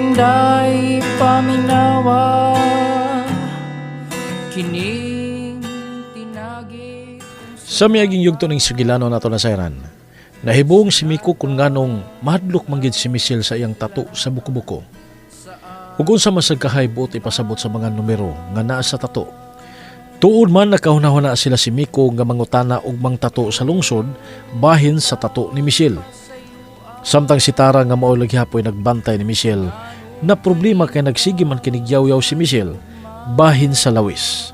Inday paminawa kining tinagi. Sa miaging yugto ning sugilano nato nasayran, nahibong si Miko kung nganong mahadlok manggid si Michelle sa iyang tato sa buko-buko. Ug unsa man sad kahay buot ipasabot sa mga numero nga naa sa tato. Tuod man nakahuna-huna sila si Miko nga mangutana og mangtato sa lungsod bahin sa tato ni Michelle. Samtang si Tara nga mao lagi hapoy nagbantay ni Michelle na problema kay nagsige man kinigyaw-yaw si Michelle bahin sa lawis.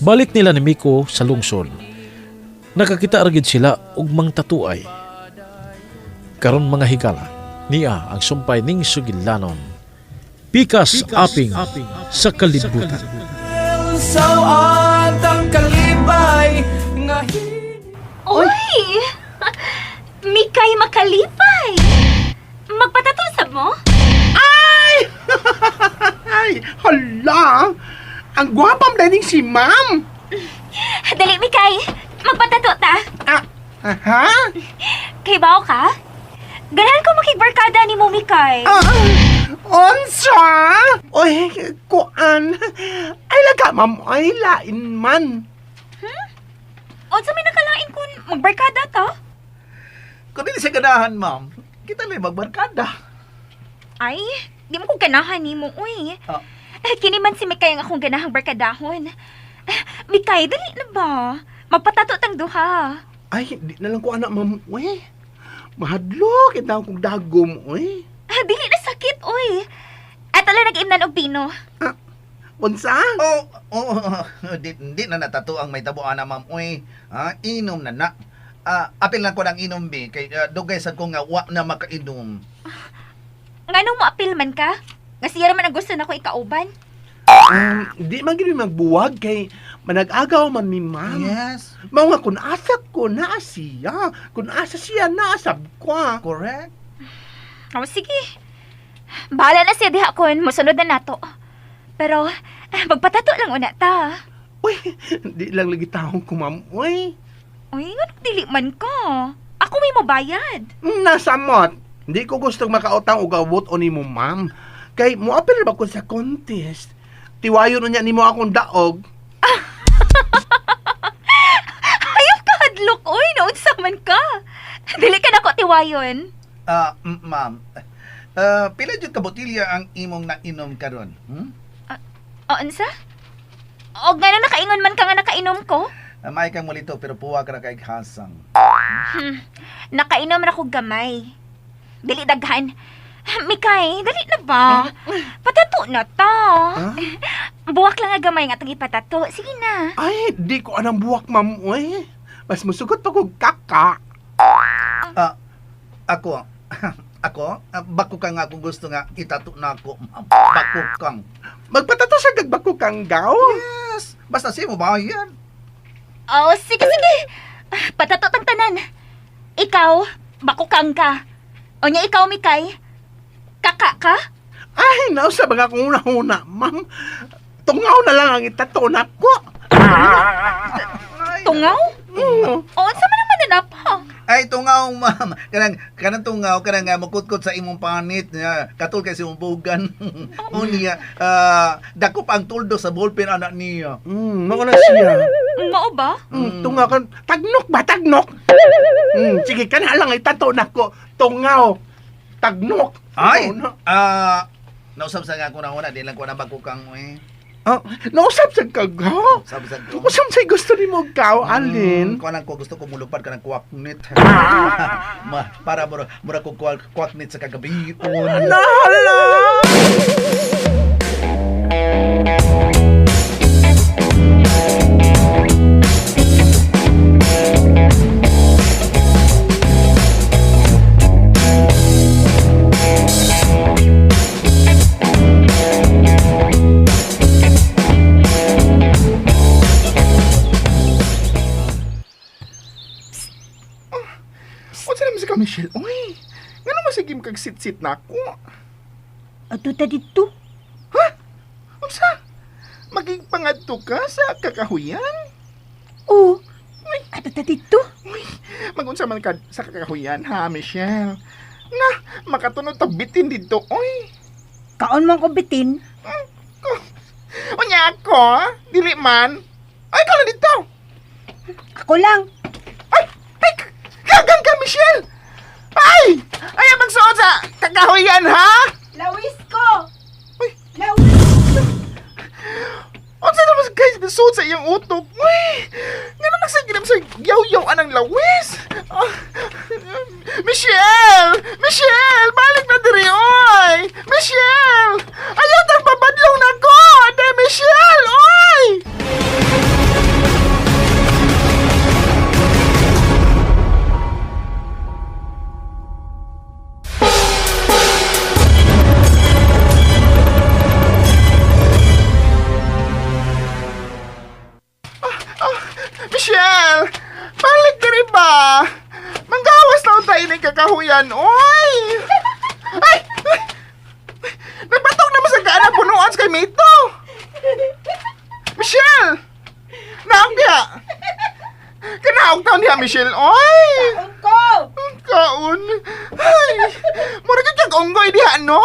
Balik nila ni Miko sa lungsod. Nakakita ra gid sila og mangtatuay. Karon mga higala, niya ang sumpay ning sugilanon. Pikas, aping, sa kalibutan. Sawat ang kalipay nga Uy! Mikay makalipay! Magpatatusab mo? Ay, hala! Ang gwapam na si ma'am! Dali, Mikay! Magpatato ta! Ah, ha? Kay bao ka? Ganahan ko makigbarkada ni mo, Mikay. Ah, unsa? Oy, kuan. Ay, laga, ma'am. Ay, lain man. Unsa may nakalain kun magbarkada ta? Kung dili siya ganahan, ma'am, kita lang magbarkada. Ay, di mo ko ganahan nimo, uy. Ah. Eh, kini man si Mikay ang akong ganahang barkadahon. Eh, Mikay, dali na ba? Magpatato tang duha. Ay, di na lang ko anak, ma'am. Uy, mahadlok. Ito kong dagom, uy. Ah, dili na sakit, uy. At ala nag-imnan og bino. Unsa? Oh, oh, oh, di na natato ang may tabuan na, ma'am. Uy, ah, inom na na. Ah, apil lang ko ng inom, bi. Kay dugay sad ko nga wa na makainom. Nganong moapil man ka? Nga siya man ang gusto nako ikauban. Di man gini magbuwag kay manag-agaw man mi, ma'am. Yes, Mao nga kung asa ko, naa siya. Kung asa siya, naasab ko. Ah. Correct. O, sige. Bahala na siya diha kon, mosunod na nato. Pero, magpatato lang una ta. Uy, di lang lagi taong ko, ma'am. Uy, Uy, nganong dili man ka? Ako may mobayad. Nasamot. Hindi ko gustong makautang og awot o nimo, ma'am. Kay moapil ba ko sa contest? Tiwayon unya nimo akong daog. Ayaw ka hadlok, uy, naunsa man ka. Dili ka nako tiwayon. Ah, ma'am. Pila jud ka botilya ang imong nainom karon? Hmm? O, unsa? O, ngano nakaingon man ka nga nakainom ko? May kang mulito pero puwa ka ra kay hasang. Nakainom ra ko gamay. Dili daghan. Mikay, dali na ba? Patato na ta. Ah? Buwak lang nga gamay nga atong ipatato. Sige na. Ay, di ko anang buwak, ma'am. Uy, mas musugot pa kog kaka. Ah, ako, ako, bako ka nga kung gusto nga itato na ako, ma'am. Bako kang. Magpatato sa gagbako kang gaw. Yes, basta siya mo bayad. Oh, sige, sige. Patato tang tanan. Ikaw, bakukang ka. O nya ikaw, Mikay. Kaka ka? Ay, nausa ba nga kung una-una, ma'am? Tungaw na lang ang itato na ko. Tungaw? O, unsa man naman na pa? Ay, tungaw, ma'am. Kanang, kanang tungaw, kanang mukutkot sa imong panit. Katul kay sa imong bugan. Unya, dako pa ang tuldo sa ballpen anak niya. Mao na siya. Mao ba? Tungaw kan tagnok ba tagnok? Sige kana lang itato na ko. Tungaw. Tagnok. Ay, Ito na. Nausap sa nga ako na una, di lang ko na bagukang mo eh. Ah, nausap sa kagaw. Usap sa ko. Usap sa gusto ni mo gaw, Alin. Kuha ko gusto ko mulupad ka ng kwaknit. Ma, para mura, mura ko kwaknit sa kagabi. Nahala! Unsa naman si ka, Michelle? Uy, nga naman sige kag sit-sit na ako. Ato ta dito. Unsa? Maging pangadto ka sa kakahuyan? Oh. Ato ta dito. Uy, magunsa man ka sa kakahuyan ha, Michelle? Na, makatunod ta bitin dito, uy. Kaon man ko bitin. Unya ako, dili man. Ay, ikaw lang dito. Ako lang. Ay, ay, gagang ka, Michelle! Ay! Ay, ang magsuot sa kakahuyan, ha? Lawis ko. Uy. Lawis. Unsa naman guys, suot sa iyang utok? Uy! Nga naman sa ginam sa yaw-yaw anang lawis? Ah, Michelle! Michelle! Balik na diri, oy! Michelle! Ayaw tang babadlong na ko! Ate Michelle! Oy! Michelle! Balik diri ba? Manggawas na tayo ng kakahuyan, oy! Ay! Ay! Nagbatok naman sa gaan ang punuan sa kay Mito! Michelle! Naog niya! Kanaog taon niya, Michelle, oy! Kaon ko. Ang kaon! Ay! Mura ka kang unggoy diha, no?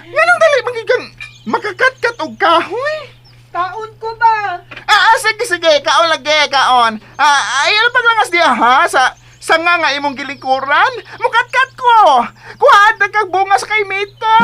Nganong dali magigang makakatkat og kahoy? Kaon ko ba? Ah, sige, sige. Kaon lagi, kaon. Ah, ay, ano paglangas diya, ha? Sa nga nga imong gilikuran? Mukatkat ko! Kuhaan na kag bunga sa kay Mito!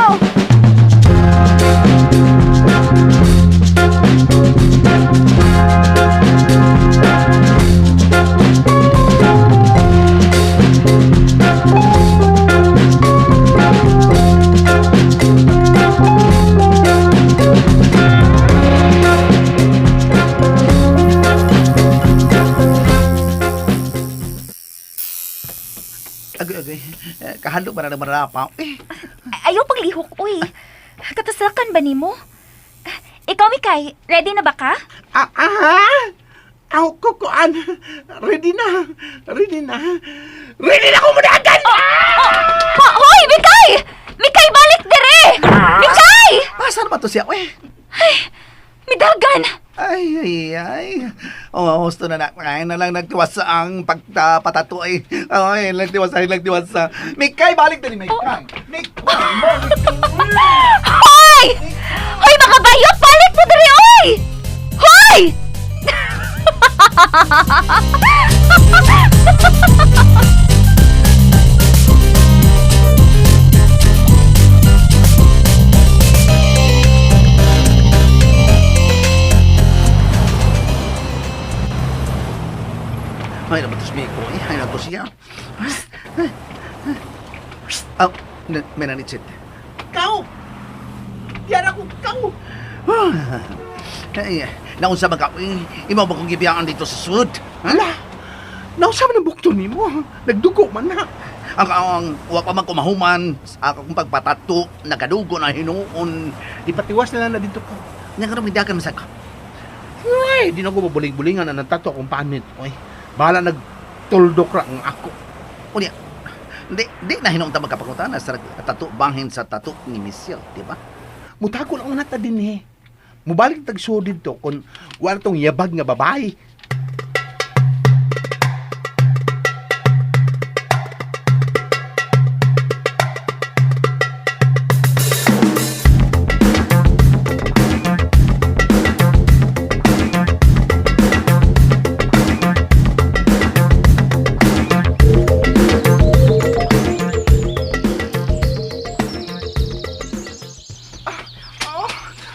Agoy, agoy. Eh, kahalo ba na marapa? Eh, Ayaw paglihok, uy. Katasakan ba nimo? Ikaw, Mikay, ready na ba ka? Ah, ah, Aw ko kuan. Ready na. Ready na. Ready na ko mudagan. Oh, hoy, Mikay! Mikay, balik dire! Mikay! asa naman to siya? Eh, Midagan! ay, ay, ay. Oh, gusto na na. Ay, na lang nagtiwas sa ang pagpatato ay. Ay, nagtiwas ay, nagtiwas sa. Mikay, balik dali, Mikay. Mikay, balik. Hoy! Hoy, mga bayot! Balik mo dire, oy! Hoy! Ay, naman to si Miko. Eh, ay, naman to siya. Oh, may nanitsit. Kau. Diyan ako kau. Ay, naunsa ba ka? Eh, imaw ba kong gibiyaan dito sa sud? Ha? Ala. Nausa man ang bukto nimo. Nagdugo man na. Ang wa pa man kumahuman sa akong pagpatato, nagadugo na hinuon. Di patiwas na lang na dito ko. Nya karon midagan man sa ka. Ay, di na ko mabuling-bulingan ang tato akong panit. Oy, bahala nagtuldok ra ang ako. Unya, di na hinuon ta magkapangutana sa tato banghin sa tato ni Michelle, di ba? Mutago lang nata din eh. Mubalik tag dito kung wala tong yabag nga babae. Oh,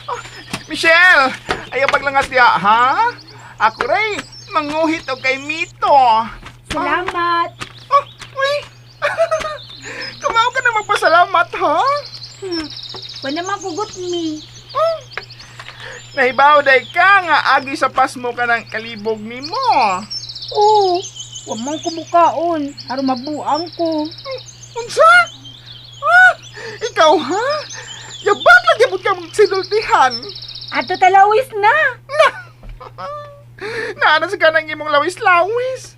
oh, Michelle! Ayaw paglangas diya, ha? Ako ray, manguhit og kay Mito. Salamat. Oh, uy! Kumaw ka na magpasalamat, ha? Wala man kugot mi. Oh. Nahibaw day ka nga agi sa pasmo ka ng kalibog nimo. Oo. Wa man ko mukaon. Aron mabuang ko. Unsa? Ah, ikaw ha? Yabag lagi mo kang sinultihan. Ato talawis na. Naana sa kanang imong lawis-lawis.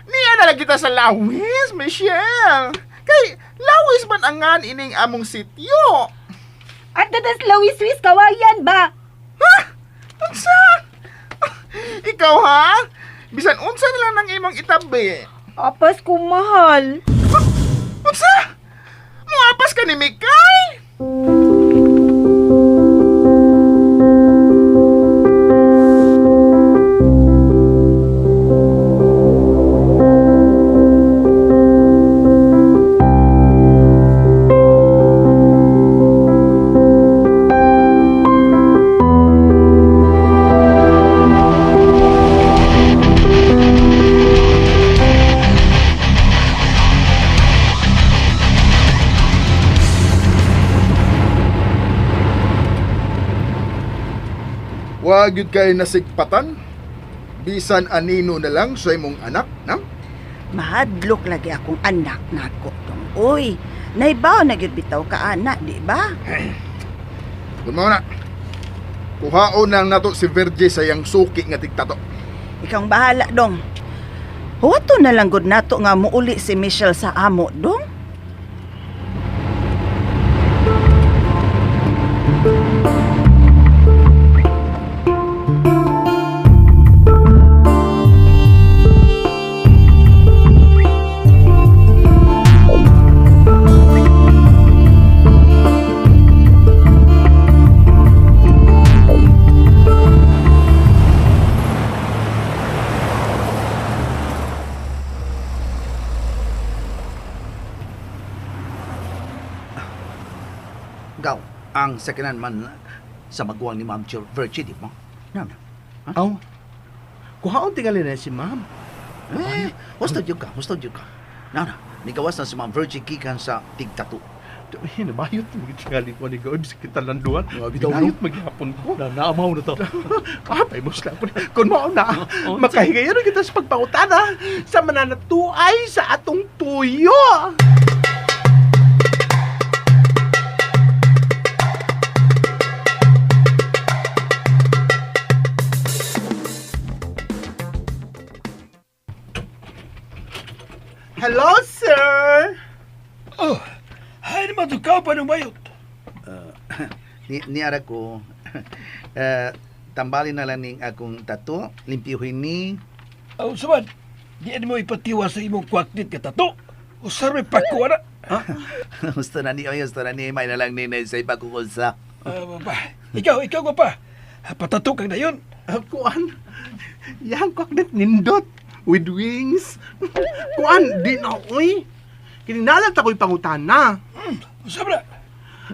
Niya na lang kita sa lawis, Michelle. Kay lawis man angan ining among sityo. Ato tas lawis-wis kawayan ba? Ha? Unsa? Ikaw ha? Bisan unsa na lang ang imong itabi. Apas ko mahal. Unsa? Muapas ka ni Mikay? Wa gyud kay nasigpatan. Bisan anino na lang sa imong anak, na? Mahadlok lagi akong anak nako dong. Uy, naibaw na gyud bitaw ka anak, di ba? Kun mao na. Kuhaon nang nato si Virgie sa iyang suki nga tigtato. Ikaw ang bahala dong. Huwato na lang gud nato nga muuli si Michelle sa amo dong. Gaw, ang sakanan man sa maguwang ni Ma'am Virgie, di ba? Na, na. Aw. Kuhaon tingali na si ma'am. Eh, husto jud ka, husto jud ka. Na, na, nigawas na si Ma'am Virgie gikan sa tigtato. Eh, nabayot mo tingali ko ni Gaw bisag kita landuan. Bitaw, no? Binayot maghapon ko. Na naamaw na to. Ah, may musla ko. Kun mao na, makahigayon na kita sa pagpangutana sa mananatuay sa atong tuyo. Hello, sir. Oh, hay naman to ka pa ng bayot. Ni, niara ko, eh, tambali na lang ning akong tato, limpyuhin ni. Aw, saman, di mo ipatiwa sa imong kwaknit ka tato. Usar may pagkuha na. Gusto na ni, oy, gusto na ni, may na lang ni na sa ipakukulsa. Ah, ba, ikaw, ikaw ko pa. Patato kang dayon. Ah, kuan. Yang kwaknet nindot with wings. Kuan, di na oy. Kininalat ako'y pangutana. Usar na.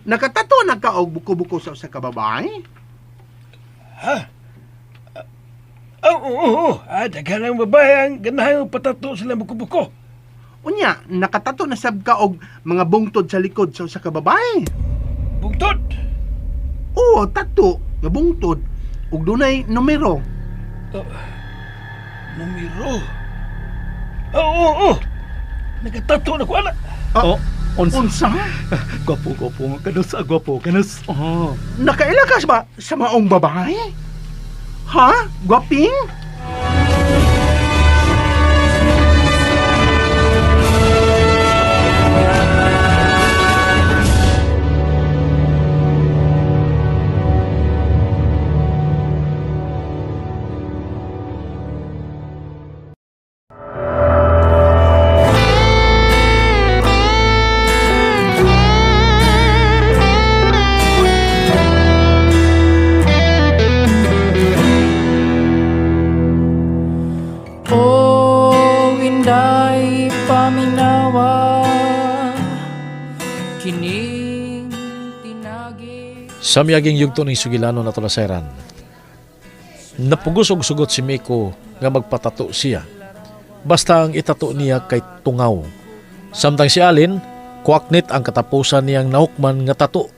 Nakatato na ka og buko-buko sa usa ka babae? Ha? Oh, oo, oo, oo. Ah, daghan ang babae ang ganahan patato sila buko-buko. Unya, nakatato na sab ka og mga bungtod sa likod sa usa ka babae. Bugtod. Oo, tato nga bungtod ug dunay numero. Numero. Oo, oo, oo. Nagatato na ko, anak. Oh, unsa? Gwapo, gwapo. Kanus, gwapo, kanus. Oh. Nakaila ka ba sa maong babae? Ha? Gwaping? O inday paminawa kining tinagi Sa miyaging yugto ning sugilano na tulasayran, napugos og sugot si Miko nga magpatato siya. Basta ang itato niya kay tungaw. Samtang si Alin, kwaknit ang katapusan niyang nahukman nga tato.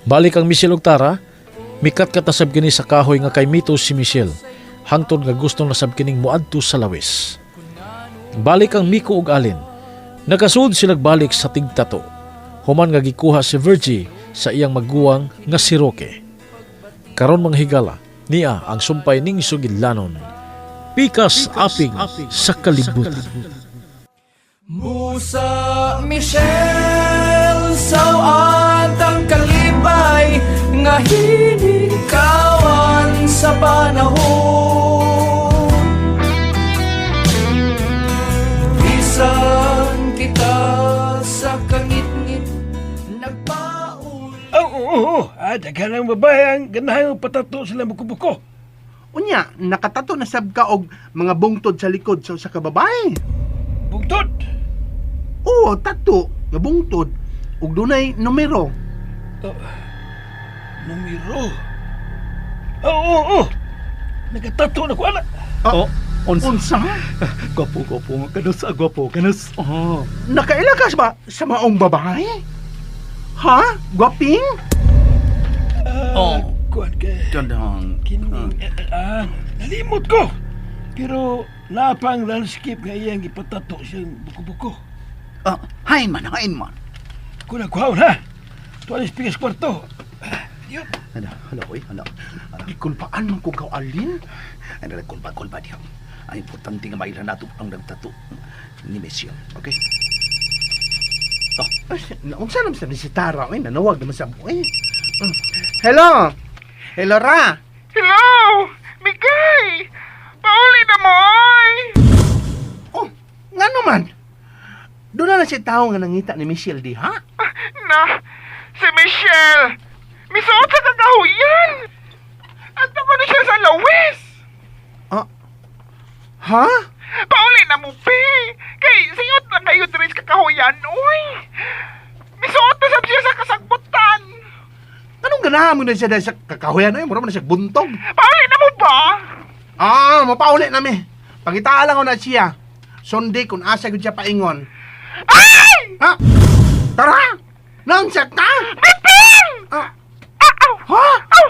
Balik ang Michelle ug Tara, mikat katasab kini sa kahoy nga kay Mito si Michelle, hangtod nga gusto nasab kining moadto sa lawis. Balik ang Miko ug Alin, nakasud silag balik sa tigtato. Human nga gikuha si Virgie sa iyang maguwang nga si Roque. Karon mga higala, niya ang sumpay ning sugilanon. Pikas aping sa kalibutan. Musa Michelle sawat ang kalipay nga hinikawan sa panahon. Bisan kita sa kangitngit nagpaul. Oo, oo, oo. Ah, daghan ang babae ang ganahan patato sila buko-buko. Unya, nakatato na sab ka og mga bungtod sa likod sa usa ka babae. Bugtod. Oo, tato nga bungtod ug dunay numero. Numero. Oo, oo, oo. Nagatato na ko, anak. Oh, unsa? Gwapo, gwapo. Kanus, gwapo, kanus. Oh. Nakaila ka ba sa maong babae? Ha? Gwaping? Oh. Kuan ka. Dong. Kining, nalimot ko. Pero napang landscape nga iyang ipatato siyang buko-buko. Ah, hain man, hain man. Kuna kuhaon ha. Tuwalis pigas kwarto. Yun. Ano, hala, oy, hala. Gikulpaan man ko gaw alin. Ay, nala, kulpa, kulpa diha. Ang importante nga mailhan nato ang nagtato ni Michelle. Okay? Ay, unsa naman sa ni si Tara oy, nanawag naman sa oy. Hello. Hello ra. Hello! Mikay! Pauli na mo, oy! Oh, ngano man? Doon na na si tao nga nangita ni Michelle diha. Na, si Michelle! Misuot sa kakahuyan! At ako na siya sa lawis! Ah. Ha? Pauli na mo, pe! Kay, siyot na kayo diri sa kakahuyan, oy! Misuot na sab siya sa kasagbutan! Anong ganahan mo na siya dahil sa kakahuyan oy? Mura man na siya buntog. Pauli na mo ba? Ah, mapauli nami. Pangitaan lang ko na siya. Sunday kung asa gud siya paingon. Ay! Ha? Tara! Naunsa ka? Bipin! Ah, Aw! ha? Aw!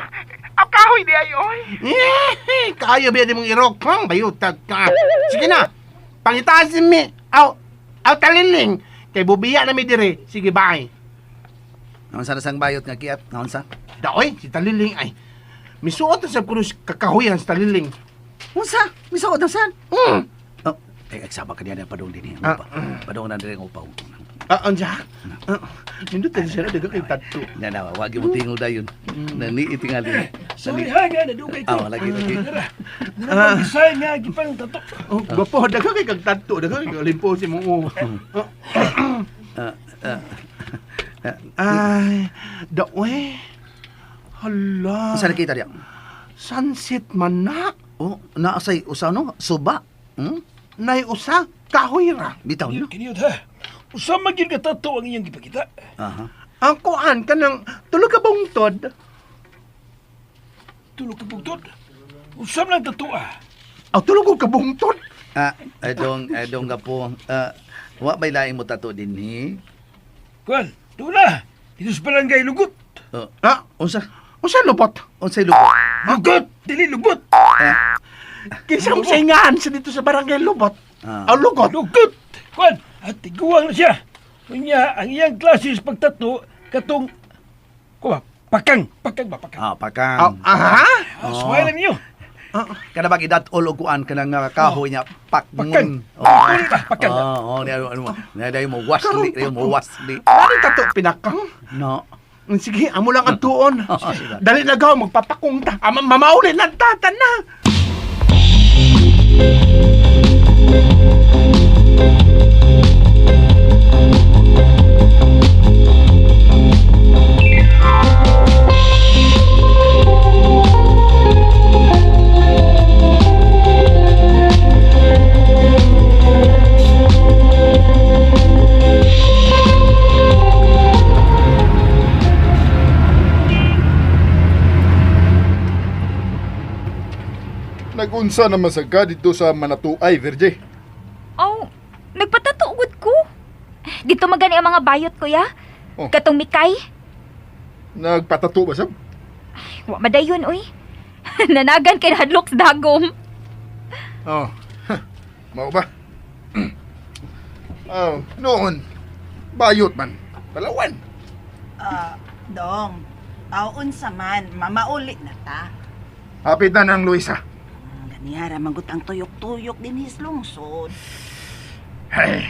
Aw, kahoy di ay, oy! Eh, kaya ba di mong irok pang bayutag ka. Sige na. Pangitaan si mi. Aw, aw taliling. Kay bubiya na mi dire. Sige, bye. Naunsa na sang bayot nga kiat? Naunsa? Daoy, si taliling ay. Misuot na sa krus kakahuyan sa taliling. Unsa? Misuot na san? Hmm. Oh, ay, agsama ka niya na padung din. Ah, Padung na diri ang upaw. Ah, unsa? Ah, nindot na siya na daga kay tattoo. Na na, wag mo tingog dayon. Nani itingali. Sorry ha nga, nadugay ko. Ah, lagi lagi. Tara, narapang design nga, gipang tato. Oh, gwapo, daga kay kag tattoo, daga kay kalimpo si mong oh. Ah, ah. Ay, daoy. Hala. Unsa nakita diya? Sunset man na. Oh, naasay usa no? Suba. Hmm? Nay usa, kahoy ra. Bitaw no? Kiniyot ha. Usa man gyud ka tato ang iyang gipakita. Aha. Ang kuan ka ng tulog ka bungtod. Tulog ka bugtod. Usa man lang tato ah. Aw, tulog ka bungtod. Ah, adong adong ka po. Ah, wa may laing mo tato dinhi? Kuan, doon na. Dito sa barangay Lugot. Oh, Ah, unsa? usa lupot. Unsay lubot? Lugot! Dili lubot! Ah, Kinsa mo saingan sa dito sa barangay Lubot. Ah. Aw, lugot. Lugot! Kuan, at tiguang na siya. Unya, ang iyang klase sa pagtato, katong, kuha, pakang, pakang ba, pakang. ah, pakang. Aw, aha. Ah, suway lang niyo. Kana ba gidat all og kuan kanang nga kahoy niya Pakang. pakmun. Uli ba, pakang. Oh, oh, ni ano ano. Na dayo mo wasli, dayo mo wasli. Ano tato pinakang? No. Sige, amo lang ang tuon. Sige. Dali na gaw, magpapakong ta. Ama, mamauli na tata na. Nagunsa naman sa ka dito sa Manatuay, Virgie. Oh, nagpatatuod ko. Dito magani ang mga bayot kuya. Oh. Katong Mikay. Nagpatato ba sab? Wa madayon oy. Nanagan kay hadlok sa dagom. Oh. Mao ba? Oh, noon. Bayot man. Palawan. Ah, dong. Aw unsa man, mamauli na ta. Hapit na ng Luisa. Ganihara manggut ang tuyok-tuyok din lungsod. Hey.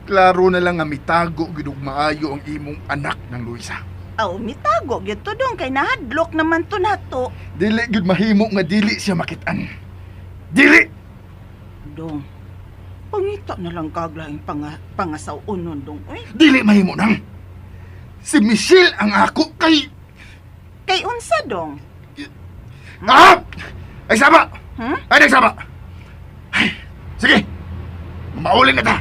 Klaro na lang nga mitago gid og maayo ang imong anak ng Luisa. Aw mitago gyud to dong kay nahadlok naman to nato. Dili gid mahimo nga dili siya makitaan. Dili! Dong. Pangita na lang kaglaing pangasaw-unon dong uy. Dili mahimo nang. Si Michelle ang ako kay Kay unsa dong? Ah! Ay sama! Hmm? Ay nagsama! Ay, sige! Maulin na ta!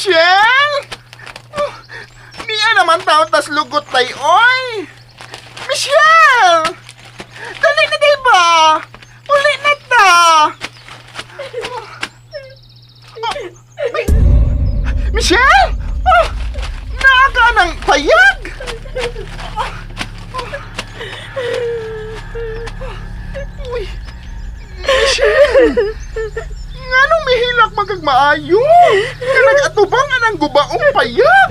Michelle! Oh, niya naman tao tas lugot tay, oy! Michelle! Dali na di ba? Uli na ta! Oh, ay, Michelle! Oh, naa ka ng payag! Uy, Michelle! Nganong mihilak magagmaayo? Nag-atubang ang gubaong payag!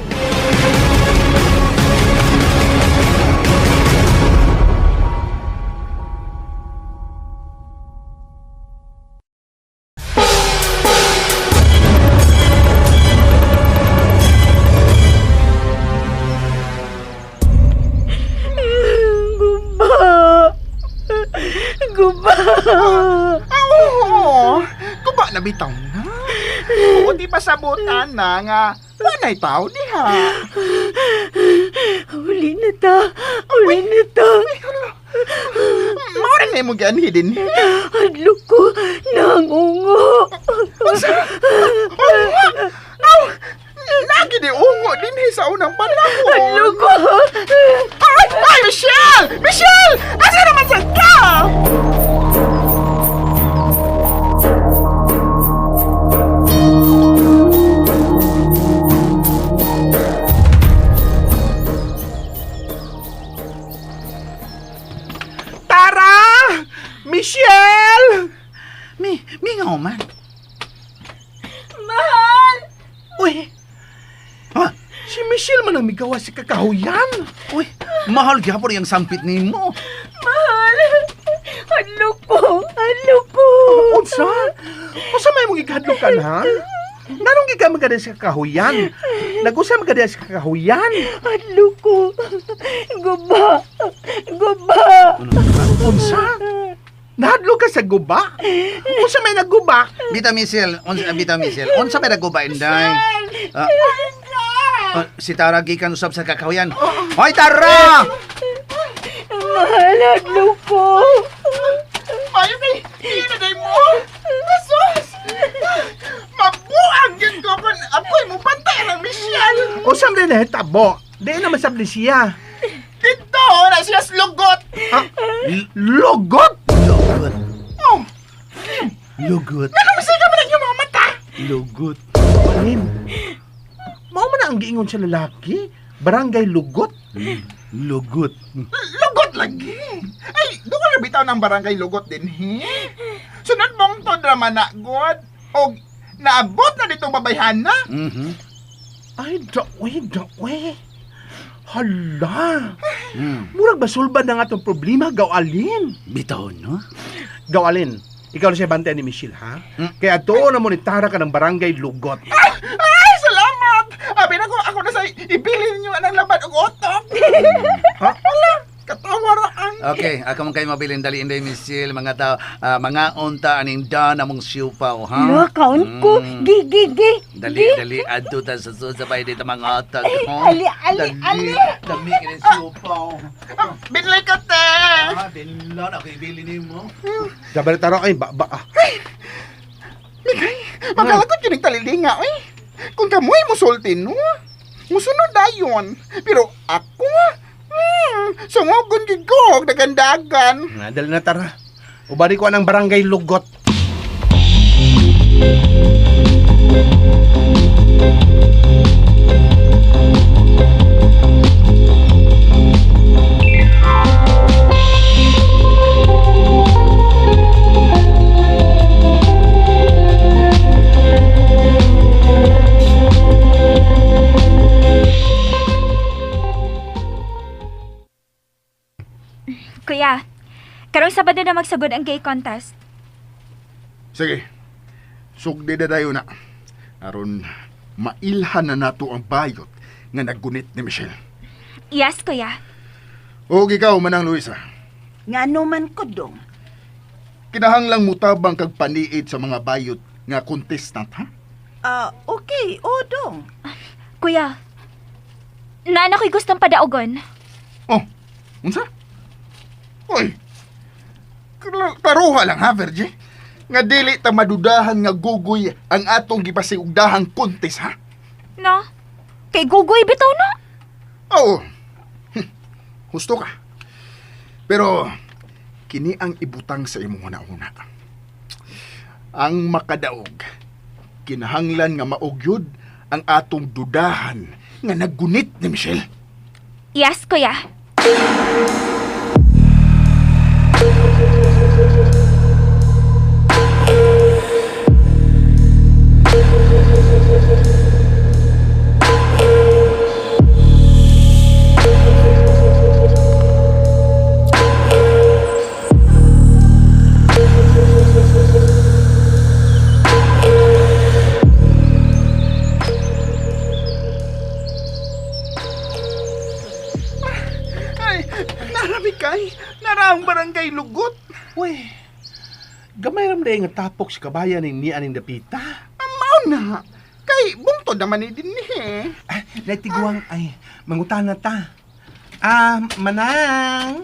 Guba. Guba. Oo! Guba na bitaw na. Oo, di pa sabutan na nga. Wanay tao diha. Uli na ta. Uli na ta. Mao rin na mo gianhi din. Hadlok ko. Nangungo. Aw! Lagi di ungo din sa unang panahon. Hadlok ko. Ay! Ay, Michelle! Michelle! Asa naman sa ka? Tara! Michelle! Mingaw man. Mahal! Uy! Ha? Si Michelle man ang migawa si kakahuyan. Uy, mahal gyapon yung sampit nimo. Mahal! Hadlok ko. Hadlok ko. Unsa? Unsa may mong ikahadlokan, ha? Nganong gikan man ka sa kakahuyan? Nag-usa man ka sa kakahuyan? Hadlok ko. Guba. Guba. Unsa? Nahadlok ka sa guba? Unsa may nagguba? Bita Michelle, unsa bita Michelle, unsa may naguba inday? Si Tara gikan usab sa kakahuyan. Hoy Tara! Mahal, hadlok ko. Mayo kay, hindi na day mo. Asos! Mabuang yun ko kung ako'y mo pantay ng Michelle. Unsa man nahitabo? Di na masabli siya. Dito, na siya slugot. Ah, lugot? Lugot. Oh, Lugot. anong siga man ang iyong mga mata? Lugot. Alin? Mao man ang giingon sa lalaki? Barangay Lugot? Lugot. Lugot lagi. Ay, doon ka bitaw ng barangay lugot din, he? Sunod mong to drama na, God. O, naabot na ditong babayhana. Mhm. Ay, dawe, dawe. Hala! Mm. Murag basulban na nga itong problema, Gawalin. Bitaw no? Gawalin, ikaw na siya bantay ni Michelle, ha? Hmm. Kaya doon na mo ni Tara ka ng barangay Lugot. Ay, salamat! Abi na ko, ako na sa ibilin niyo ang laban og otok. Ha? Wala, katawa ra ang. Okay, ako man kayo mabilin dali inday Michelle, mga tao, mga unta aning daan among siupaw, ha? Lo, kaon ko. Mm. Gi, gi, gi. Dali, Gi. dali, adto ta sa sud sa bay dito mga otag. Ali, ali, ali. Dami kini siupaw. Binlay ka, te! Ah, binlon ako ibili nimo. Dabar Tara, ay, ba, ba, ah. Mikay, magkalagot kining talilinga, oy. Kung kamoy musulti, no? Musunod dayon. Pero ako, sungogon gid ko og dagandagan. Nga, dali na Tara. Ubari ko ang barangay Lugot. Kuya, karong Sabado na magsugod ang gay contest. Sige. Sugdi na dayo na. Aron mailhan na nato ang bayot nga naggunit ni Michelle. Yes, kuya. O ikaw manang Luisa. Ngano man ko dong. Kinahanglang mutabang kag paniid sa mga bayot nga contestant, ha? Ah, okay, o dong. Kuya, nana ko'y gustong padaogon. Oh, unsa? Uy, klaruha lang ha, Virgie. Nga dili ta madudahan nga gugoy ang atong gipasiugdahang contest, ha? No? Kay gugoy bitaw na. Oo. Husto ka. Pero kini ang ibutang sa imong una-una. Ang makadaog, kinahanglan nga maugyod ang atong dudahan nga naggunit ni Michelle. Yes, kuya. Ay, narami kay. Nara ang barangay Lugot. Uy, gamay ram dahil nga tapok si kabayan ning niya ning dapita. Mao na. Kay bungtod naman ni dinhi. Ah, naitiguang ay mangutana ta. Ah, Manang.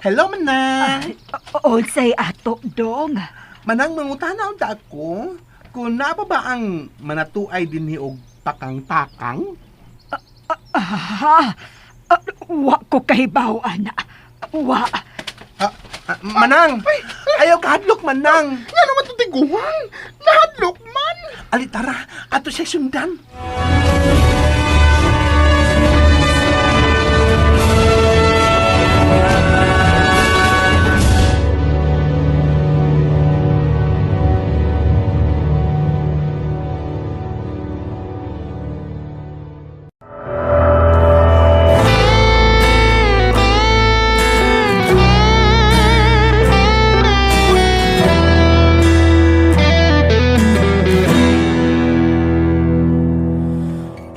Hello, Manang. Unsay ato dong? Manang, mangutana unta ako. Kung naa pa ba ang manatuay dinhi og pakang-pakang? Ah, wa ko kahibaw ana. Wa. Ah, Manang! Ayaw kahadlok, Manang! Nga naman to tiguang. Nahadlok man. Ali, tara! Ato siya sundan!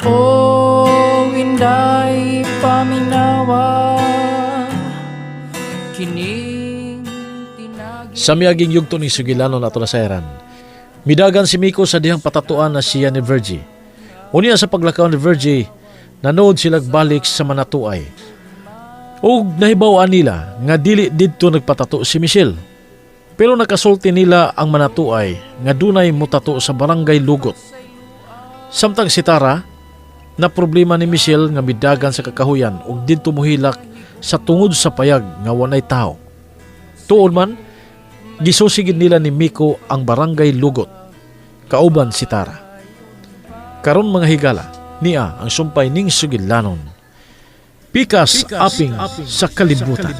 O inday paminawa Kining tinagi Sa miaging yugto ni Sugilano na nasayran, midagan si Miko sa dihang patatuan na siya ni Virgie. Unya sa paglakaw ni Virgie, nanood silag balik sa manatuay. Ug nahibaw-an nila nga dili didto nagpatato si Michelle. Pero nakasulti nila ang manatuay nga dunay mutato sa barangay Lugot. Samtang si Tara, na problema ni Michelle nga midagan sa kakahuyan ug didto mohilak sa tungod sa payag nga wanay tao. Tuon man, gisusigid nila ni Miko ang barangay Lugot, kauban si Tara. Karon mga higala, niya ang sumpay ning sugilanon. Pikas, aping, sa kalibutan.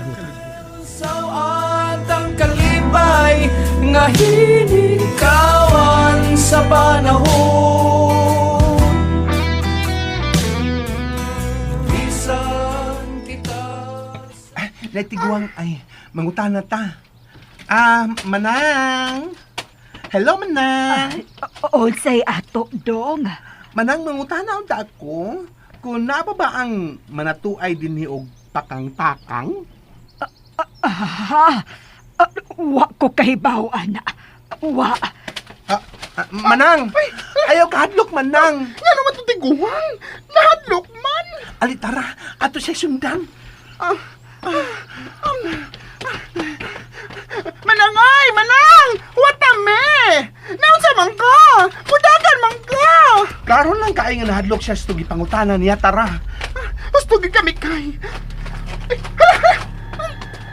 Sawat ang kalipay nga hinikawan sa panahon. Bisan kita Ah, naitiguang ay mangutana ta. Ah, Manang! Hello, Manang! Unsay ato dong? Manang, mangutana unta ako. Kung naa pa ba ang manatuay dinhi og pakang-pakang? Ah, wa ko kahibaw ana. Wa. Ah, Manang! Ayaw kahadlok, Manang! Nga naman to tiguang. Nahadlok man. Ali, tara! Ato siya sundan! Manangay, manang! What a me! Naunsa man ka? Mudagan man ka! Karon lang kaay nga nahadlok siya sa tugi pangutana niya, tara! Gusto gid kami kay. Ay, hala, hala!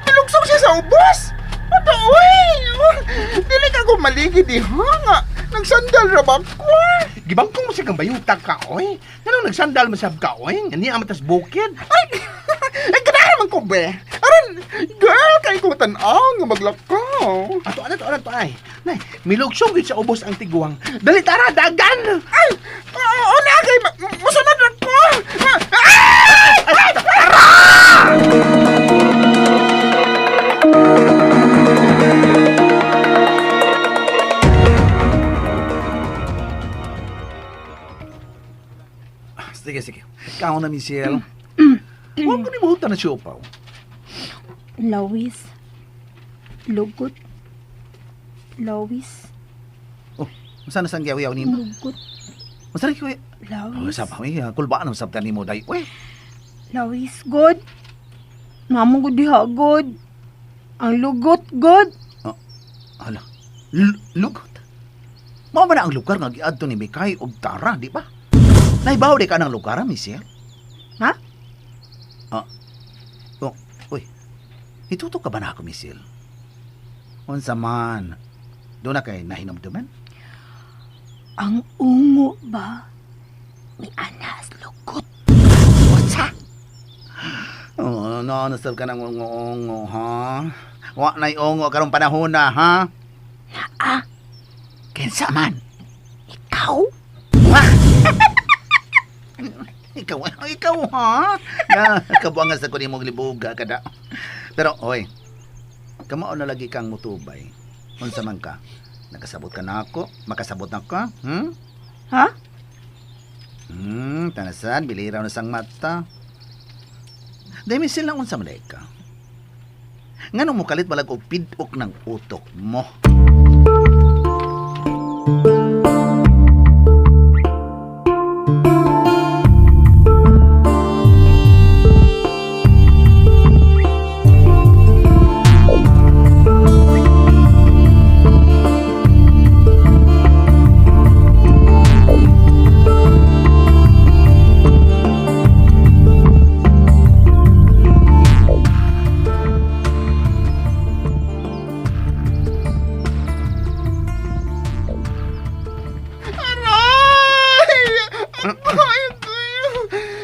Nilugsong siya sa ubos! Ano, uy! Dili ka ko maligi diha nga. Nagsandal ra ba ko? Gibangkong mo siya kang bayutag ka, oy! Nganong nagsandal mo siya ka, oy? Nga niya matas bukid! Ay, ay ganahan man ko be. Aron, girl, kay ko tan-aw nga maglakaw. Ato, ano to, ano to, ay! Nay, milugsong gid sa ubos ang tiguang. Dali, tara, dagan! Ay, oo na kay musunod na ko. Ay! Ay, tara! Sige, sige. Kao na, Michelle. Huwag ko ni mahutan na siya upaw. Lawis. Lugot. Lawis. Oh, saan na sang yaw-yaw nimo? Lugot. Masarap ko. Oh, Lawis. sa pa, kulbaan ang sabtan nimo day. Uy, Lawis, god. Namo gud diha, god. Ang lugot, god. hala. Lugot. Mao man na ang lugar nga giadto ni Mikay og Tara, di ba? Naibaw di ka ng lugar, ah, Michelle? Ha? Ah. Oh, uy. Ituto ka ba na ako, Michelle? Unsa man. Doon na kay nahinumduman? Ang ungo ba? Ni anas lugot. Unsa? Oh, no, nasab ka ng ungo-ungo, ha? Wa na'y ungo karong panahon na, ha? Naa. Kinsa man? Ikaw? Wah! Ikaw, ikaw, ha? Na, kabuangan sa kunin mong libuga kada. Pero, oy, kamao na lagi kang mutubay. Unsa man ka? Nakasabot ka na ako? Makasabot na ka? Hmm? Ha? Tanasan, biliraw na sang mata. Dahil sila unsa man ka. Nganong mukalit malag og pidok ng utok mo? Aray! Aray!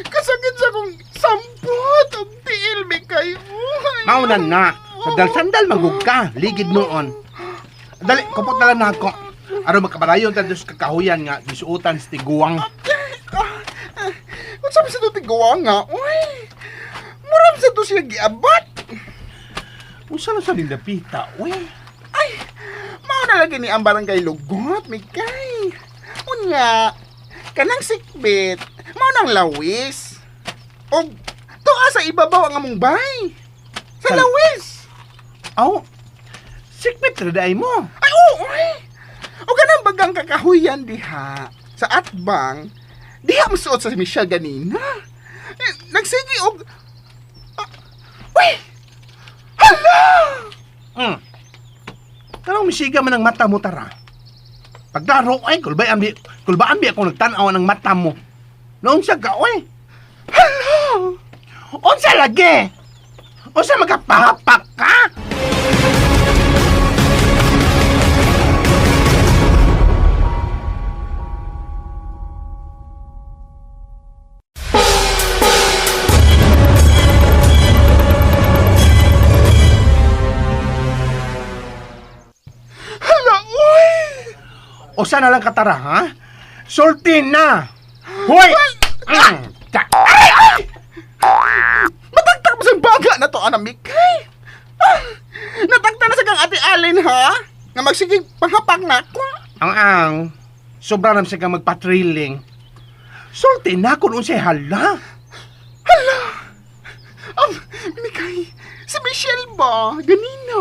Kasakit sa kong sampot og tiil Mikay. Uy. Maunan na. Sandal-sandal magug ka. Ligid noon. Dali, kupot na lang na ako. Aron makabarayon ta sa kakahuyan nga gisuotan sa tiguang. Unsa man sa to tiguang nga? Uy. Muram sa to siya giabat. Unsa na sa nilapita, uy? Ay, mao na lagi ni ang barangay Lugot, Mikay. Unya, kanang sikbit, mao nang lawis. Og tuwa sa ibabaw ang among bay. Sa lawis. Aw, sikbit ra day mo. Ay, oo, ay. O ganang bagang kakahuyan diha sa atbang, diha masuot sa Michelle ganina. Eh, nagsige og... Uy! Hala! Kanang misiga man ang mata mo tara. Pagdaro ay kulbay ambi, kulbaan bi ako nagtan-aw ng mata mo. Noon siya ka oy. Hala! Unsa lagi? Unsa magapahapak ka? Hala, uy! O sana lang katara, ha? Sulti na! Hoy! Ay, ay! Matagtag mo sa baga na to, anang Mikay. Ah, natagta na sa kang Ate Allen, ha? Nga magsigig panghapak na ako. Ang-ang, sobra naman siya kang magpatriling. Sulti na kung unsay hala. Hala! Mikay, si Michelle ba? Ganina.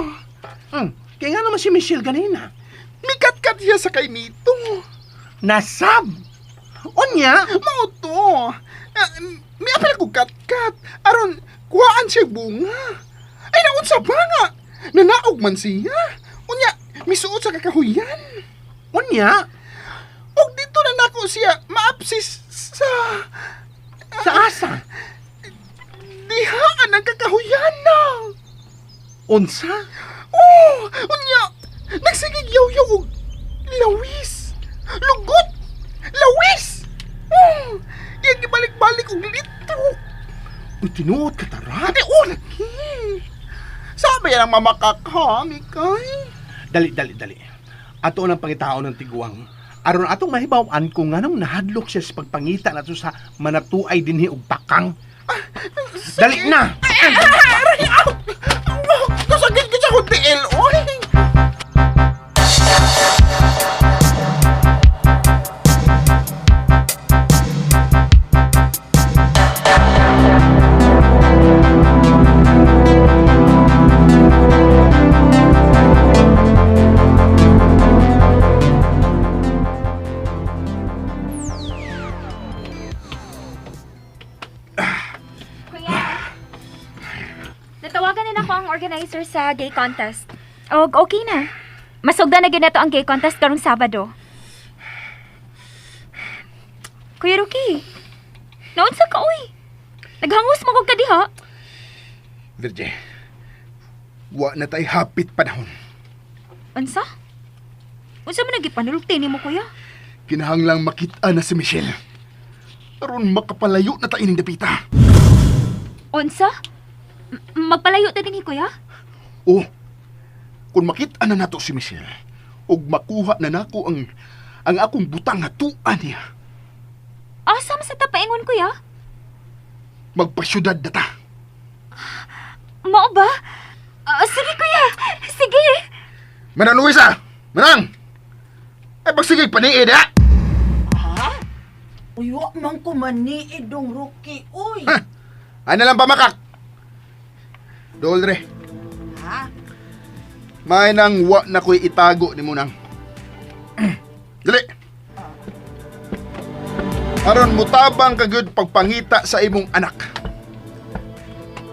Kaya nga naman si Michelle ganina. Mikat-kat siya sa kay Mito. Nasab! Unya? Mao to. Miapil ko kat-kat. Aron, kuhaan siya bunga. Ay, naunsa ba nga? Nanaog man siya. Unya, misuot sa kakahuyan. Unya? Og dito na nako siya maapsis sa... Sa asa? Dihaan ang kakahuyan na. Unsa? Oh, unya, nagsigig yaw-yaw og lawis. Lugot! Lawis! Oh, yan gibalik-balik og litro. Uy, tinuod ka tara. Ate, oh, lagi. Sabi yan ang mamakaka, Mikay. Dali, dali, dali. Ato ang pangitaon ng tiguang. Aron atong mahibaw-an kung nganong nahadlok siya sa pagpangita nato sa manatuay dinhi og pakang. Dali na! Ay, aray, aw! Kasakit ka sa akong tiil, oy! Kuya, natawagan na ako ang organizer sa gay contest. Og okay na. Masugda na gyud nato ang gay contest karong Sabado. Kuya Rocky, naunsa ka, uy? Naghangos mo kog kadiha. Virgie, wa na tay hapit panahon. Unsa? Unsa man nagipanulti nimo, kuya? Kinahanglang makita na si Michelle. Aron makapalayo na ta ining dapita. Unsa? Magpalayo ta dinhi, kuya? Oh, kung makita na nato si Michelle, ug makuha na nako ang akong butang nga tuan niya. Asa man sa tapaingon, kuya? Magpasyudad na ta. Mao ba? Sige, kuya. Sige. Manang Luisa! Manang! Ay, pagsige, paniid, ha? Ha? Uy, wa man ko maniid dong Rocky, uy. Ha? Ay na lang pamakak. Doldre. Ha? May nang wa na ko'y itago ni mo nang. Dali. Aron mutabang ka gyud pagpangita sa imong anak.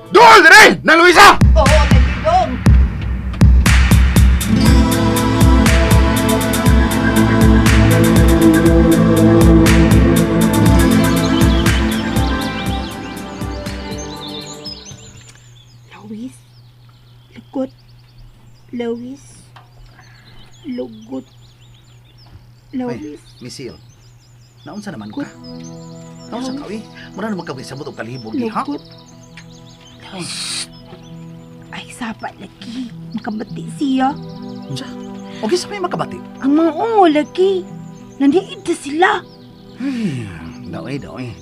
Doldre! Nang Luisa! Oo, lagi dong. Lawis. Lugot. Lawis. Lugot. Lawis. Ay, Misil, naunsa naman ka? Naunsa ka, eh? Mura naman ka sa og kalibog, di ha? Lugot. Ay, sapa lagi. Makabati siya. Unsa? Okay, sa may makabati? Ang mga ungo lagi. Naniid na sila. Daoy, daoy.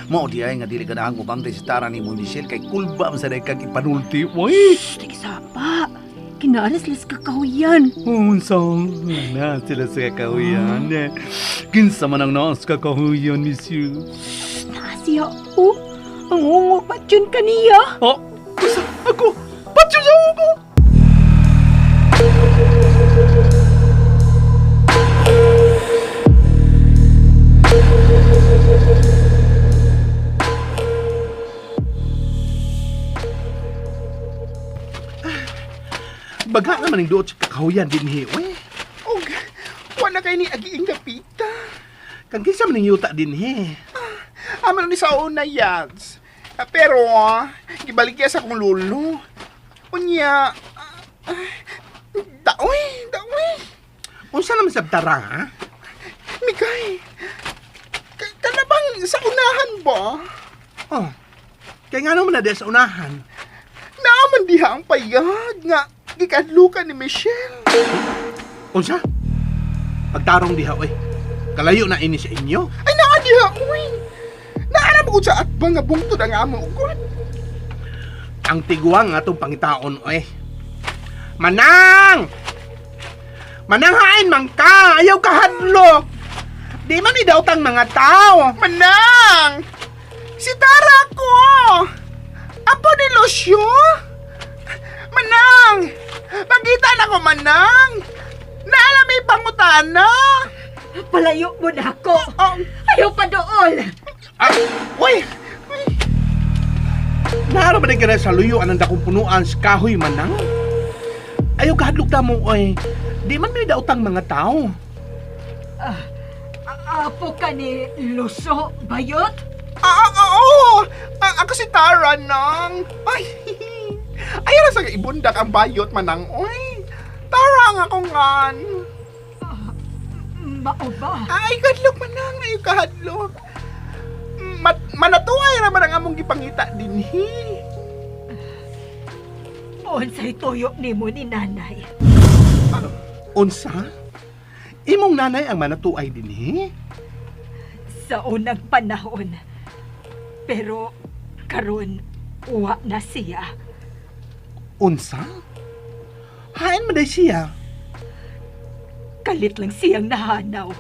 Mao di ay nga dili ka na ang mubantay si Tara ni mo, Michelle, kay kulba man sa day kag ipanulti. Uy! Shh, sapa. Kinaalas las kakahuyan. Unsa na sila sa kakahuyan. Kinsa man ang naas kakahuyan, Michelle. Shh, naa siya. Oh, ang ungo patyon kaniya. Oh, unsa? Ako? Patyon sa ungo? Baga naman ang duot sa kakahuyan din hi, uy. Og, wa na kay ni agiing dapita. Kang kinsa man ang yuta din hi. Amo ni sa una yads. Pero, gibaligya sa akong lolo. Unya, daoy, daoy. Unsa naman sa tara, ha? Mikay, kana bang sa unahan ba? Oh, kaya nga naman na di sa unahan. Naaman diha ang payag nga gikadlukan ni Michelle. Unsa? Pagtarong diha, oy. Kalayo na ini sa inyo. Ay, naa diha, uy. Naara mo sa atbang nga bungtod ang amo ko. Ang tiguang atong pangitaon, oy. Manang! Manang hain man ka! Ayaw ka hadlok! Di man idaw tang mga tao! Manang! Si Tara ko! Apo ni Lucio? Manang! Pagkita na ko, Manang! Naala may pangutana! Palayo mo na ako. Oh, Ayaw pa dool. Ah, uy! Naara ba din ka na sa luyo anang dakong punuan sa kahoy, Manang? Ayaw ka hadlok ta mo, oy. Di man may daotang mga tao. Apo ka ni Lucio, bayot? Oo! Ako si Tara, Nang! Ay, ayaw na sa ibundak ang bayot, Manang, oy! Tara ang akong ngan! Mao ba? Ay, kadlok, Manang! Ay, kahadlok! Manatuay naman ang among gipangita dinhi. Unsay tuyo nimo ni nanay? Unsa? Imong nanay ang manatuay dinhi? Sa unang panahon. Pero karon uwa na siya. Unsa? Hain man day siya? Kalit lang siyang nahanaw.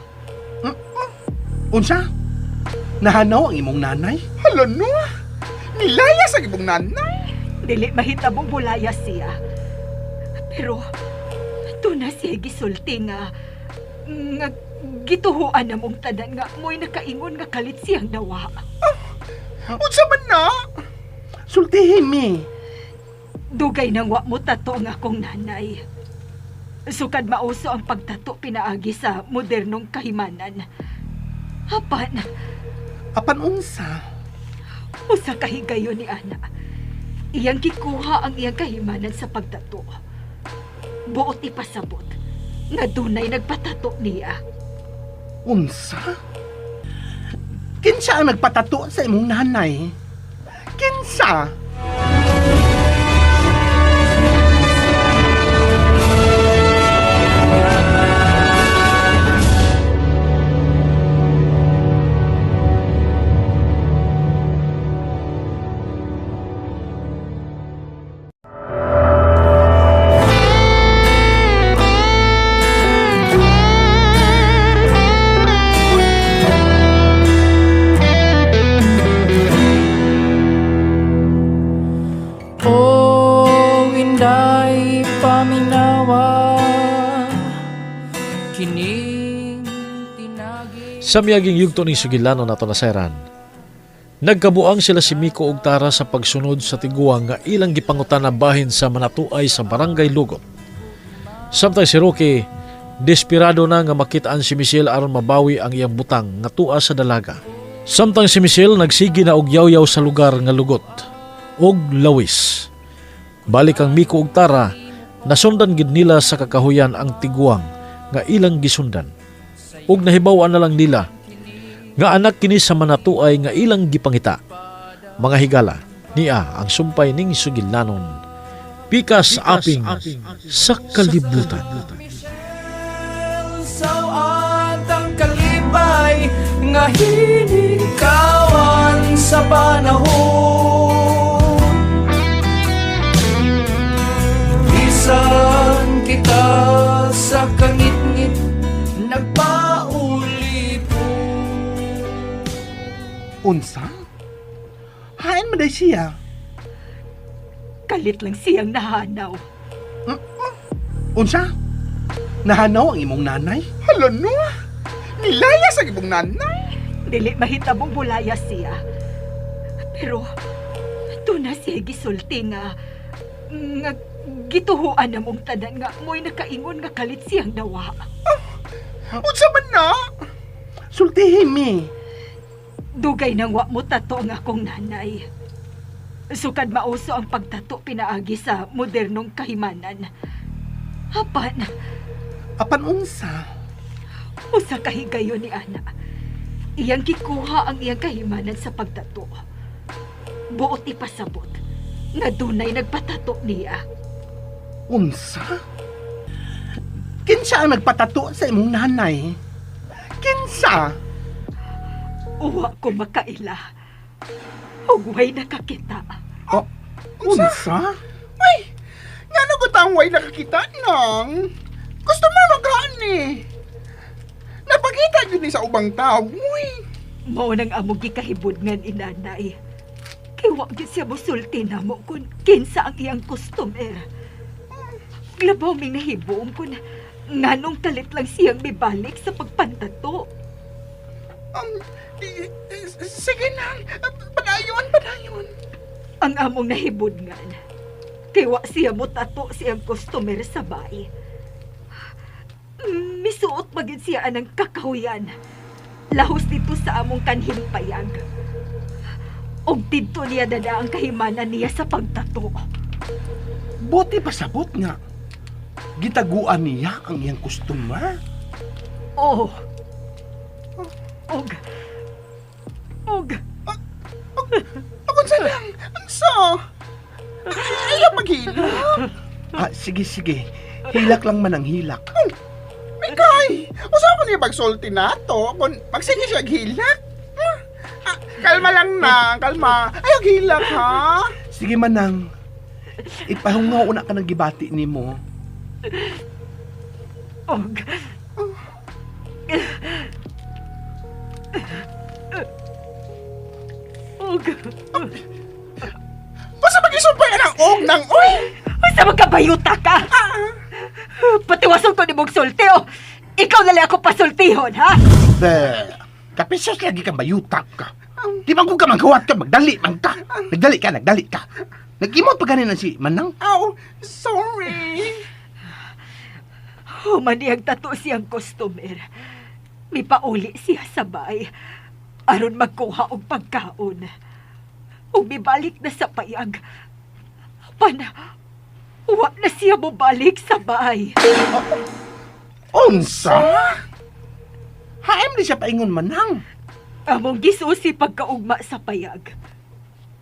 Unsa? Nahanaw ang imong nanay? Hala no! Nilaya sa imong nanay! Dili mahitabong bulaya siya. Pero tuna siya gisulti nga gituhuan na mong tanan nga mo'y nakaingon nga kalit siyang nawa. Unsa man na? Sultihin mi. Dugay nang wa mo tato ang akong nanay. Sukad mauso ang pagtato pinaagi sa modernong kahimanan. Apan, Apan unsa? Usa ka higayon ni Ana. Iyang gikuha ang iyang kahimanan sa pagtato. Buot ipasabot nga dunay nagpatato niya. Unsa? Kinsa ang nagpatato sa imong nanay? Kinsa? O inday paminawa kining tinagi Sa miyaging yugto ning sugilano nato nasayran, nagkabuang sila si Miko ug Tara sa pagsunod sa tiguang nga ilang gipangutana bahin sa manatuay sa barangay Lugot. Samtang si Rocky, desperado na nga makitaan si Michelle aron mabawi ang iyang butang nga tua sa dalaga. Samtang si Michelle nagsige na og yaw-yaw sa lugar nga lugot ug lawis. Balik ang Miko ug Tara, nasundan gid nila sa kakahuyan ang tiguang nga ilang gisundan. Ug nahibaw-an na lang nila nga anak kini sa manatuay nga ilang gipangita. Mga higala, niya ang sumpay ning sugilanon. Pikas aping sa kalibutan. Sawat ang kalipay nga hinikawan sa panahon. Bisan kita sa kangitngit nagpaulipon. Unsa? Hain man day siya. Kalit lang siyang nahanaw. Unsa? Nahanaw ang imong nanay? Hala no! Nilaya sa imong nanay! Dili mahitabong bulaya siya. Pero tuna siya gisulti nga nga gituhuan na mong tanan nga mo'y nakaingon nga kalit siyang nawa. Unsa man na? Sultihi mi. Dugay nang wa mo tato ang akong nanay. Sukad mauso ang pagtato pinaagi sa modernong kahimanan. Apan, Apan unsa? usa ka higayon ni Ana. Iyang gikuha ang iyang kahimanan sa pagtato. Buot ipasabot nga dunay nagpatato niya. Unsa? Kinsa ang nagpatato sa imong nanay? Kinsa? Uwa ko makaila. Ug way nakakita. Oh, unsa? Ay! Ngano ko tang way nakakita nang? Customer magaan ni. Napakita gyud ni sa ubang tao. Uy! Mao nang among gikahibudngan inanay. Kay wa gyud siya mosulti namo kun kinsa ang iyang customer. Labaw ming nahibuong kun nganong kalit lang siyang mibalik sa pagpantato. Sige nang, padayon, padayon. Ang among nahibudngan, kay wa siya motato siyang customer sa bay. Misuot magid siya anang kakahuyan. Lahos dito sa among kanhimpayag. Og didto niya dada ang kahimanan niya sa pagtato. Buti pasabot nga. Gitaguan niya ang iyang customer. Oh. Og. Og. Ako sa lang. Unsa? Ayaw maghilak. Ah, sige, sige. Hilak lang man ang hilak. Mikay, usa man niya pagsulti nato kung magsige siya hilak. Ah, kalma lang na, kalma. Ayaw hilak ha. Sige manang. Ipahungaw una ka ng gibati nimo. Og. Og. Basta mag-isumpay ang og nang oy. Basta magkabayuta ka. Patiwason ko ni mong sulti, oh. Ikaw na lang ako pasultihon, ha? Be, kapisas lagi kang bayutak ka. Di ba kung ka maghuwat ka, magdali man ka. Nagdali ka, nagdali ka. Nag-imot pa ganin si Manang. Aw, sorry. Human niyang tato siyang customer. Mipauli siya sa bay. Aron magkuha og pagkaon. Ug mibalik na sa payag. Apan, wa na siya mobalik sa bahay. Unsa? Haim di siya paingon manang. Among gisusi pagkaugma sa payag.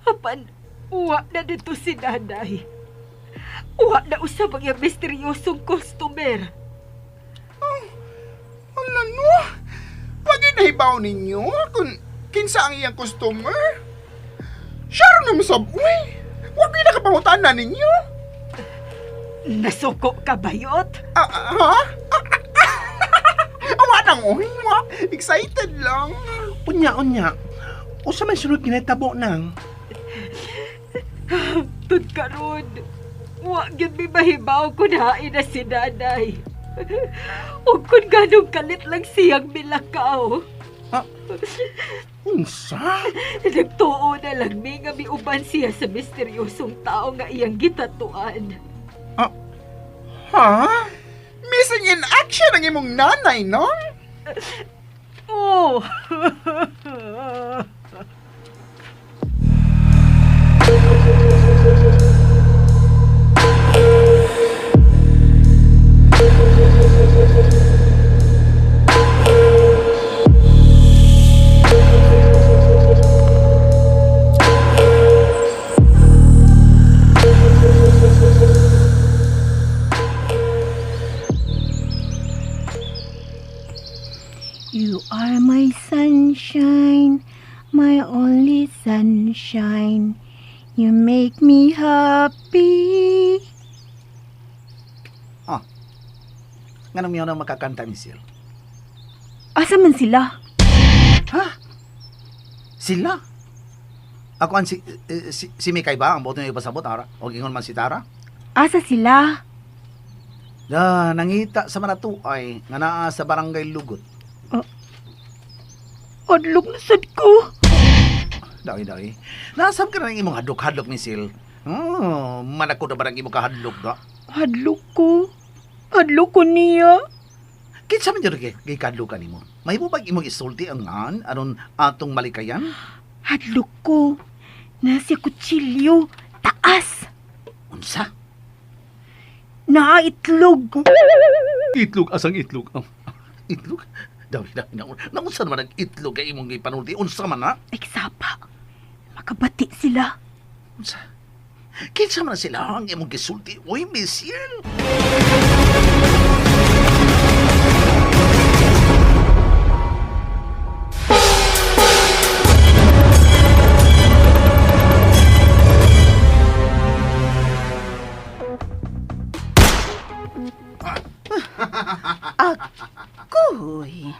Apan, wa na dito si nanay. Wa na usab ang iyang misteryosong customer. Ala no? Pag inahibaw ninyo kung kinsa ang iyang customer? Siya rin naman sab, uy. Huwag kayo nakapangutan na ninyo. Nasuko ka bayot? Ha? Awa nang, uy. Wa. Excited lang. Unya, unya. Usa may sunod kinatabo nang. Tud karon. Wa gyud mi mahibaw kun hain na si nanay. Ug kun ganong kalit lang siyang milakaw. Unsa? Nagtuo na lang mi nga miuban siya sa misteryosong tao nga iyang gitatuan. Ha? Missing in action ang imong nanay, no? Oh. You are my sunshine, my only sunshine. You make me happy. Nganong miyaw na makakanta, Michelle? Asa man sila? Ha? Sila? Ako ang si Mikay ba? Ang boto niya ipasabot, ara? O ingon man si Tara? Asa sila? Da, nangita sa manatuay nga naa sa barangay Lugot. Adlok na sad ko. Dawi, dawi. Nasab ka na ng imong hadlok-hadlok, Michelle. Oh, manako na ba ng imong kahadlok, da? Hadlok ko. Hadlok ko niya. Kinsa man dyan kay kahadlokan nimo? Mahimo bag imong isulti ang ngan aron atong malikayan? Hadlok ko. Nasa kutsilyo. Taas. Unsa? Naa itlog. Itlog, asang itlog? Oh, itlog? Dawi, dawi, naunsa naman ang itlog kay imong gipanulti? Unsa man na? Ay, sapa. Makabati sila. Unsa? Kinsa man na sila ang imong gisulti? Uy, Michelle! Ako'y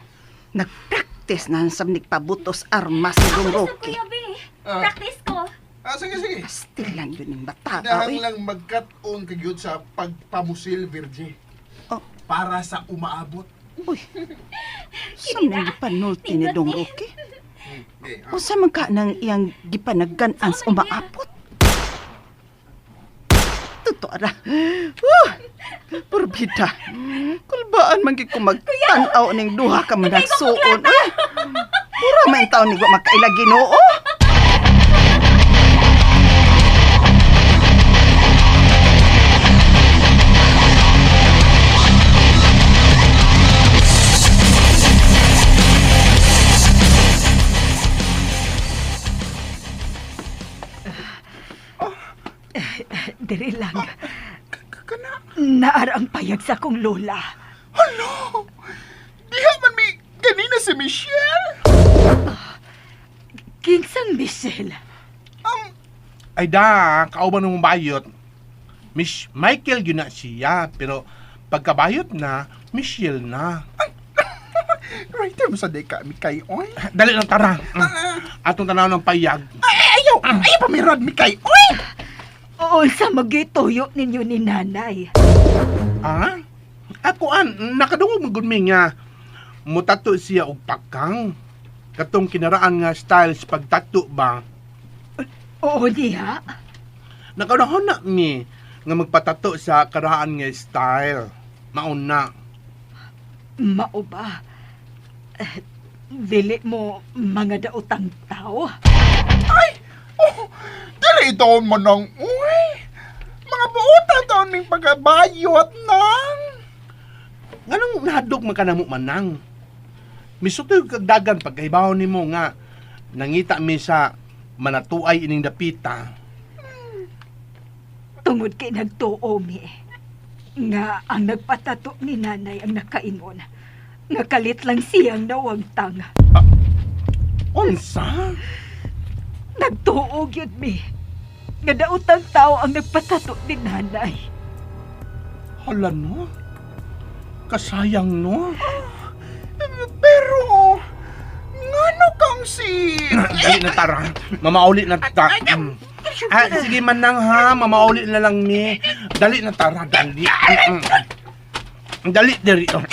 nagpractice na sa nagpabutos armas ni Dong Roque. Kuya B, practice ko. Sige, sige. Pastil lang yun yung bata. Dahang Oy. lang magkat-on kagyud sa pagpamusil, Virgie. Oh. Para sa umaabot. Uy. Sa man gipanulti ni Dong Roque? Okay, Usa man ka nang iyang gipanaggan-an sa umaapot? Totoo ra. Purbida. Kulbaan man gid ko magtan-aw ning duha ka managsuon. Uy. Pura man taon ni wa makaila Ginoo. Diri lang. Kana. Naara ang payag sa akong lola. Hala! Diha man mi ganina si Michelle. Kinsang Michelle? Ay da, kauban ng bayot. Miss Michael yun na siya, pero pagkabayot na, Michelle na. Writer mo sa deka, Mikay, oy. Dali lang tara. Atong tanaw ng payag. Ay, ayaw! Ayaw pamirad, Mikay, oy! Unsa magituyo ninyo ni nanay? Ah? Ako an, nakadungog mo gud mi nga mutato siya og pakang. Katong kinaraan nga styles pagtato ba? Oo niya. Nakaunahon na mi nga magpatato sa karaan nga style. Mauna. Mao ba? Dili mo mga daotang tao. Ay! Oh, dili taon manang, uy! Mga buotan taon ming pagkabayot nang! Nganong nahadlok man ka namo manang? Misutoy kag dagan pagkahibaw nimo nga nangita mi sa manatuay ining dapita. Tungod kay nagtuo mi nga ang nagpatato ni nanay ang nakaingon. Nga kalit lang siyang nawagtang. Unsa? Nagtuo gyud mi nga daotang tao ang nagpatato ni nanay. Hala no? Kasayang no? Pero, ngano kang si... Dali na tara. Mamauli na ta. Ah, sige manang ha, mamauli na lang mi. Dali na tara, dali. Dali diri. Oh.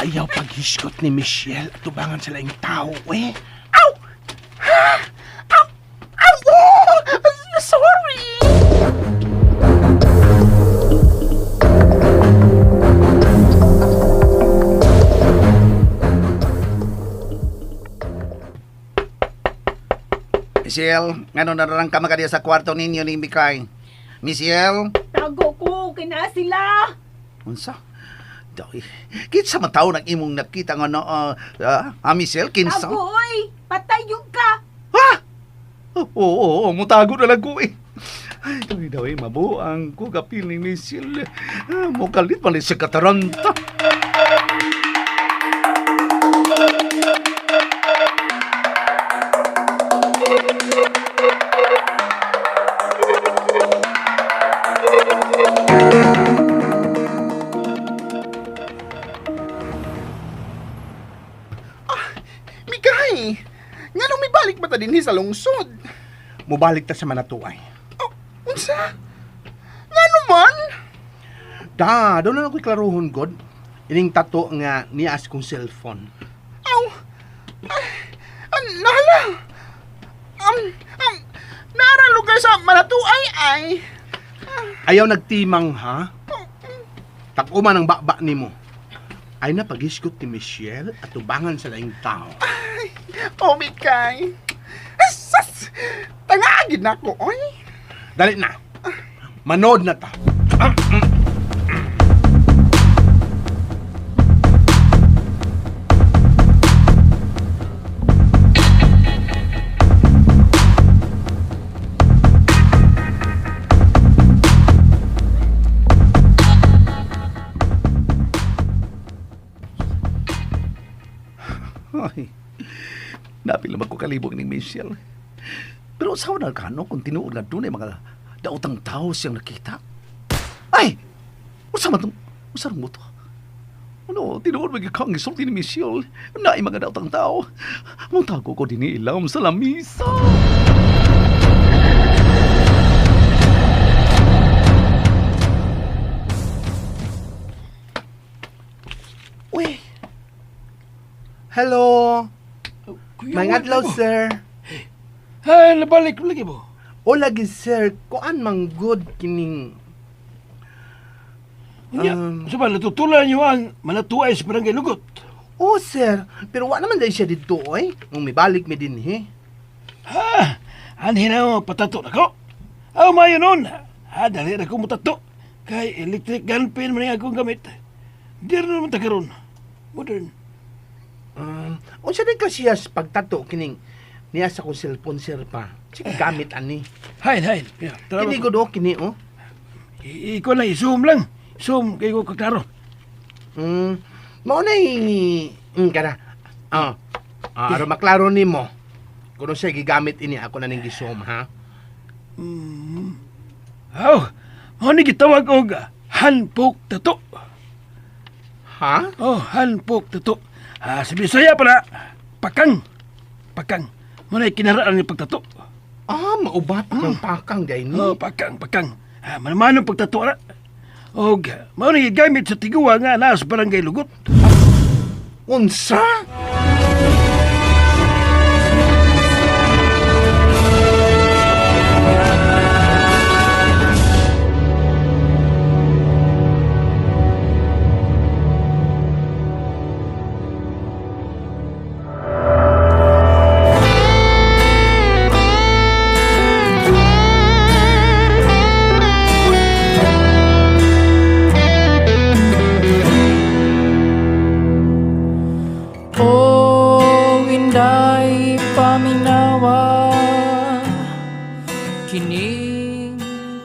Ayaw paghiskot ni Michelle at tubangan sa laing tao, eh. Aw! Ha? Aw! Aw! Oh! Sorry! Michelle, ngano narang ka makadiya sa kwarto ninyo ni Mikay? Michelle? Tago ko, kina sila. Unsa? Daw, kinsa man taon ang imong nakita nga na, Michelle, kinsa? Tago, oy. Patay yung ka. Ha? Oo, oo, mutago na lang ko eh. Ay, daw, eh, mabuang ko kapil ni Michelle. Mukalit man siya kataranta. Mikay! Nganong mibalik ba ta dinhi sa lungsod? Mubalik ta sa manatuay. Oh, unsa? Ngano man? Da, doon na ako'y klaruhon, God. Ining tato nga nias kong cellphone. Aw! Nahala! Naara lugar sa manatuay ay. Ayaw nagtimang, ha? Takuman ang baba nimo. Ay na paghisgot ni Michelle at tubangan sa laing tao. Ay, oh, Mikay. Sas! Tangagin na ako, oy. Dali na. Manood na ta. Ay, napil naman ko kalibog ni Michelle. Pero usawa na kano kung tinuod nga doon ay mga daotang tao siyang nakita. Ay! Usa man tong, usa mo to? Ano, tinuod ba kang isulti ni Michelle na ay mga daotang tao. Muntago ko din ilam sa lamisa. Uy! Hello! May adlaw, sir. Ay, nabalik lagi mo. O lagi, sir. Kuan man good kining... Unya, so ba, natutulan niyo ang manatuay sa barangay Lugot? Oh, sir. Pero wa naman dahil siya dito, oy. Nung mibalik mi din, he. Ha? Anhin na mo, patato na ko. Aw, mayo nun. Ha, dali na ko mutato. Kay electric gun pin man akong gamit. Di rin naman takaroon. Modern. Unsa din ka siya sa pagtato kining niya sa akong cellphone, sir, pa. Sige, gamit ani. Hain, hain. Yeah, tara Kini ko. ko do, kini, oh. Ikaw lang, i-zoom lang. Zoom, kay ko kaklaro. Mao na kana. Ah. Aron maklaro nimo. Kuno siya gigamit ini ako na ning gi-zoom, ha? Aw, mao ni gitawag og handpoke tato. Ha? Oh, handpoke tato. Ah, sa Bisaya pala, pakang. Pakang. Mao na kinaraan ni pagtato. Ah, maubat ang pakang day ni. Oh, pakang, pakang. Ah, manmanong pagtato ra. Og mao ni gigamit sa tiguwa nga naa sa barangay Lugot. Unsa? O inday paminawa kining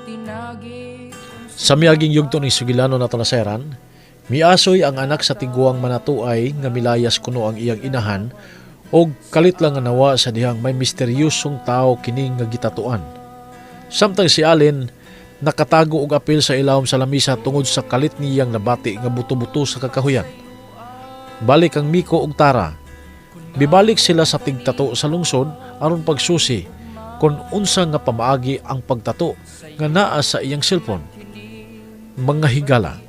tinagi. Sa miaging yugto ng sugilano na talaseran, miasoy ang anak sa tiguang manatuay nga milayas kuno ang iyang inahan og kalit lang nga nawa sa dihang may misteryosong tao kining nga gitatuan. Samtang si Allen nakatago og apil sa ilawom sa lamisa tungod sa kalit niyang nabati nga buto-buto sa kakahuyan. Balik ang Miko og Tara. Bibalik sila sa tigtato sa lungsod aron pagsusi kung unsa nga pamaagi ang pagtato nga naa sa iyang cellphone. Mga higala,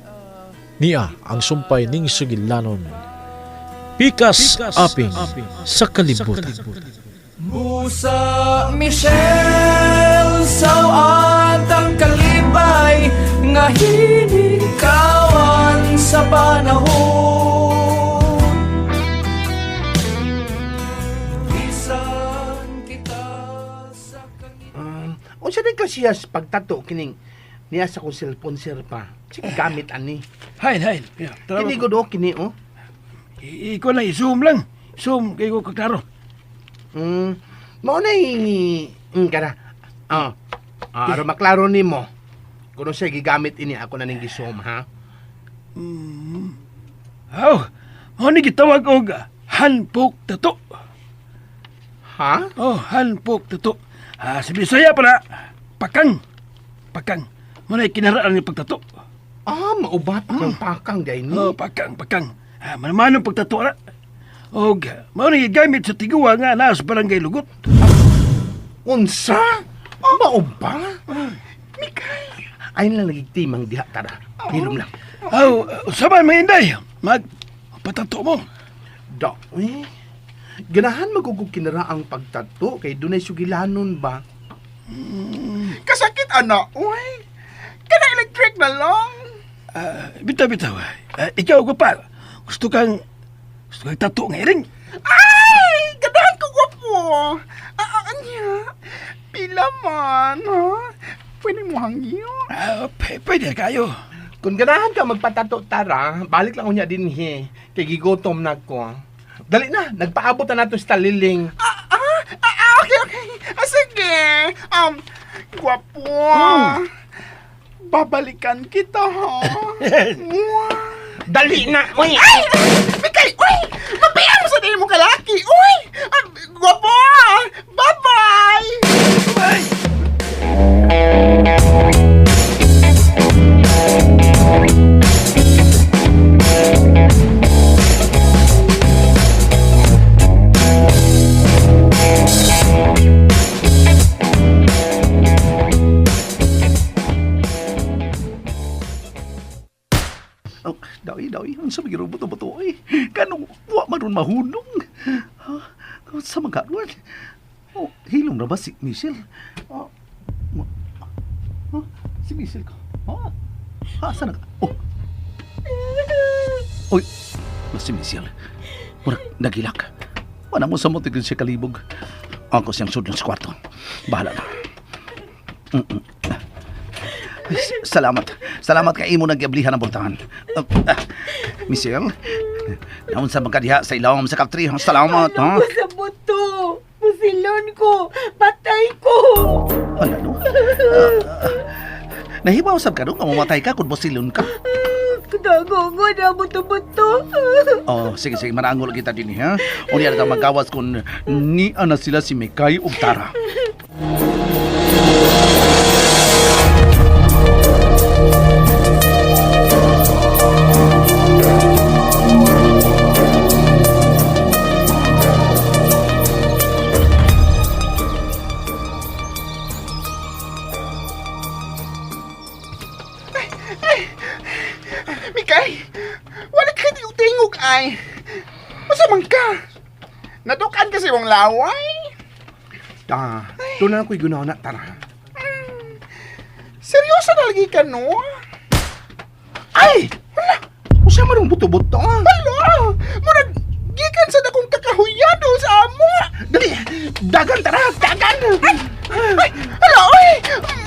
niya ang sumpay ning sugilanon. Pikas, aping, sa kalibutan. Busa Michelle, sawat ang kalibay nga hinikawan sa panahon. Bisan kita sa Unsa din ka siya sa pagtato kining niya sa kong cellphone sir pa. Sige gamit ani. Hain, hain. Yeah, tara Kini mo. gud oh, kini oh. Ikaw lang, i-zoom lang. Zoom, kay ko kaklaro. Mao na kana. Ah. Ah, aron maklaro nimo. Kuno siya gigamit ini ako na ning gi-zoom ha. Aw, mao ni gitawag og handpoke tattoo. Ha? Oh, handpoke tattoo. Ah, sa Bisaya pala, pakang. Pakang. Mao na kinaraan ni pagtato. Ah, mauba pakang pakang day ni. Oh, pakang, pakang. Ah, manmanong pagtato na. Og mao ni gigamit sa tiguwa nga naa sa barangay Lugot. Unsa? Mauba? Mikay. Ay lang nagigtimang diha tara. Hilom lang. Aw, usa man mga inday, mag patato mo. Da, eh. Ganahan magugug kinara ang pagtato kay dunay sugilanon ba? Kasakit ana, uy. Kana electric na lang. Bitaw, bitaw. Ikaw ko pa. Gusto kang tato nga iring. Ay, ganahan ko gwapo. Anya. Pila man, ha? Pwede mo hangyo. Pwede kayo. Kung ganahan ka magpatato tara, balik lang unya dinhi. Kay gigutom na ko. Dali na, nagpaabot na nato sa taliling. Okay, okay. Sige. Gwapo. Babalikan kita, ha? Dali na, uy! Ay! Mikay, uy! Mapian mo sa dili mo kalaki, uy! Gwapo! Bye-bye! Bye! Oh, dawi, dawi. Ang sabi buto-buto ay. Kanong wa man ron mahunong. Ha? Sa mga karon. Oh, hilom na ba si Michelle? Oh, si Michelle ko. Ha? Ha, saan na ka? Oh. Oy, si Michelle. Murag, nagilak. Wala mo sa motigil siya kalibog. Ako siyang sudlon sa kwarto. Bahala na. Salamat. Salamat kay imo nagyablihan ang bultahan. Michelle, naon sa magkadiha sa ilawom sa kaptri. Salamat, ha? Ano sa buto? Pusilon ko! Patay ko! Wala, no? Nahibaw sab ka, no? Nga mamatay ka kung busilon ka. Dagongo na buto-buto. Oh, sige, sige. Manangol kita din, ha? Unya na magawas kung niya na sila si Mikay ug Tara. Mikay, wala ka tingog ay. Masa man ka? Natukan kasi mong laway. Ta, doon na ako'y gunaw na, tara. Seryoso na lagi ka, no? Ay! Wala! Usa man ang buto-buto. Hala! Murag, gikan sa dakong kakahuyado sa amo. Dali! Dagan, tara! Dagan! Ay! Ay! Hala, oy!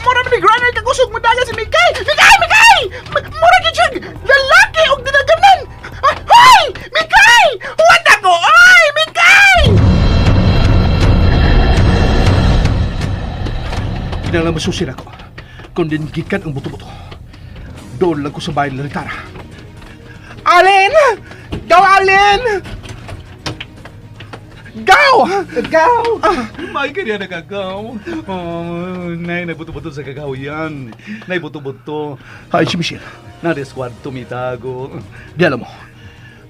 Mura man ni Granner kakusog mo dagan si Mikay! Mikay! Mikay! Mura gyud siya lalaki og dinaganan! Ay! Hoy! Mikay! What ako, oy! Kinahanglan masusin ako. Kung din gikan ang buto-buto. Doon lang ko sa bahay ng Tara. Alin! Gaw, Alin! Gaw! Gaw! May kanya nakagaw. Oh, nay, nagbuto-buto sa kagaw yan. Nay, buto-buto. Hi, si Michelle. Naresquad tumitago. Di alam mo,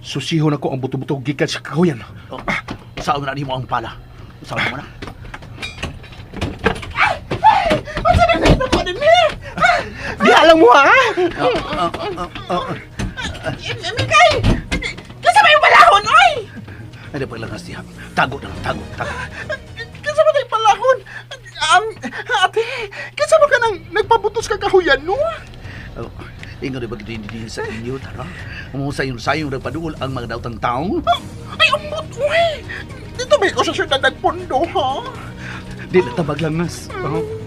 susihon ako ang buto-buto gikan sa kagaw yan. Oh, saan na nimo ang pala? Saan mo na? Di alam mo, ha? Mikay! Kinsa ba yung balahon, oy? Ano pa lang siya? Tago na lang, tago, tago. Kinsa ba tayong balahon? Ate, kinsa ba ka nang nagpabutos ka kahuyan, no? Oh, ingon ba gid din sa inyo tara? Umusayon-sayon nagpaduol ang mga daotang taong. Ay, amot, uy! Dito ba ikaw sa syudad nagpundo, ha? Di na tabag langas. Oh.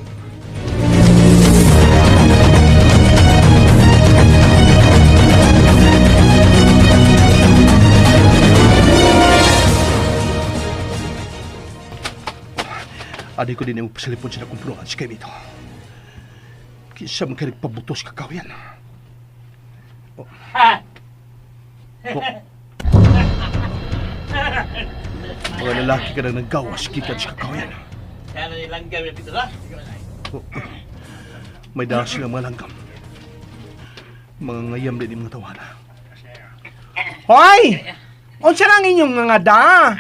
Adi ko din yung pasalipon sa nakumpuluhan si Kaimito. Kisa man kayo nagpabutos kagaw yan. Oh. Oh. Mga lalaki ka na naggawas gikan sa kagaw yan. Oh. May dahil silang mga langgam. Mga ngayam din yung mga tawana. Hoy! Unsa nang inyong mga da?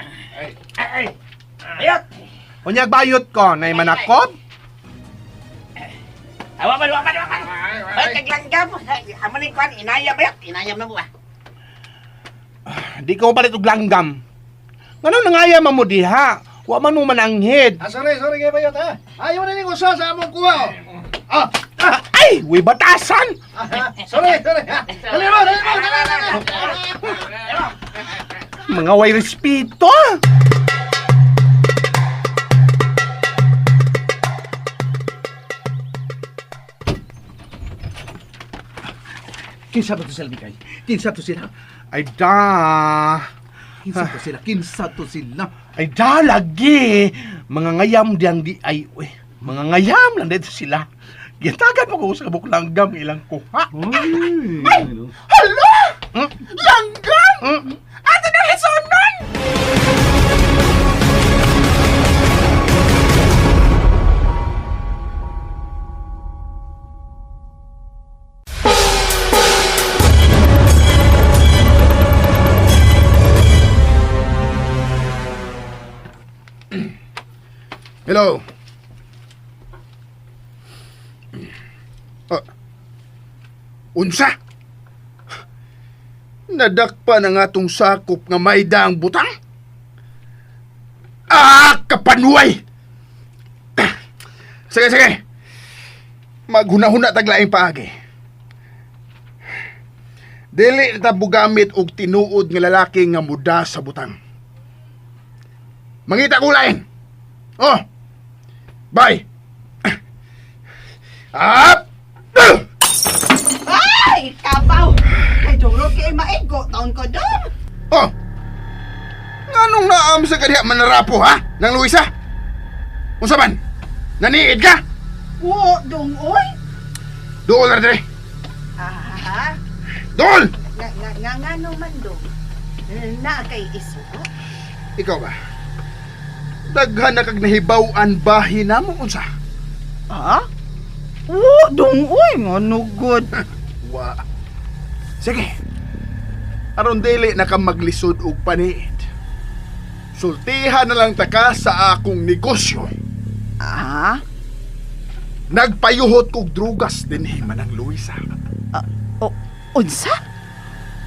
Ayot! Unyag bayot ko, nay manakop? Awaman, waman, waman. Ay, kaglanggam. Amo ni kwan, inayam bayot. Inayam na mo ah. Di ko palit og langgam. Ngano nangaya man mo diha? Wa man mo mananghid. Ah, sorry, sorry kay bayot ha. Ayaw na ning usa sa among kuha. Oh. Ah, ay, way batasan. Sorry, sorry. Dali mo, dali mo, dali, dali. Mga way respeto. Kinsa ba to sila, Mikay? Kinsa to sila? Ay da. Kinsa to sila? Kinsa to sila? Ay da lagi. Mga ngayam diyang di ay uy. Mga ngayam lang dito sila. Gitagan mo ko sa kabuk langgam ilang kuha. Ay! Hala! Langgam! Ate na hisonon! Hello. Unsa? Nadakpa na nga tong sakop nga may daang butang? Ah, kapanuay! Sige, sige. Maghuna-huna taglaing paagi. Dili na ta bugamit og tinuod nga lalaki nga muda sa butang. Mangita ko lain. Oh. Bye. Up! Ay, kabaw! Kay duro kay maigo taon ko dong. Oh. Nganong naam sa kaniya manarapo ha? Nang Luisa? Unsa man? Naniid ka? Wo, dong oy. Dool ra dire. Ah, Dool! nga nga nga ngano man dong. Na kay isugot. Ikaw ba? Daghan na kag nahibaw-an bahin namo unsa? Ha? Wo, dong oy, ngano gud. Wa. Sige. Aron dili na ka maglisod og paniid. Sultihan na lang ta ka sa akong negosyo. Ah? Nagpayuhot kog drugas dinhi manang Luisa. Unsa?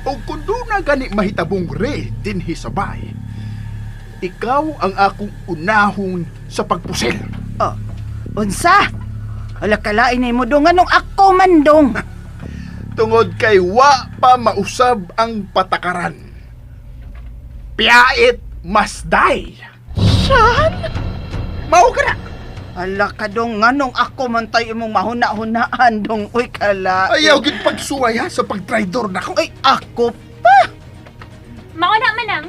Og kun doon na gani mahitabong re dinhi sa bay, ikaw ang akong unahon sa pagpusil. Oh, unsa? Wala kalain mo dong anong ako man dong. Tungod kay wa pa mausab ang patakaran. Piait masday. Saan? Mao ka na. Ala ka dong nganong ako man tayo imong mahuna-hunaan dong uy kala. Ayaw gid pagsuway ha sa pagtraidor nako. Ay ako pa. Mao na manang.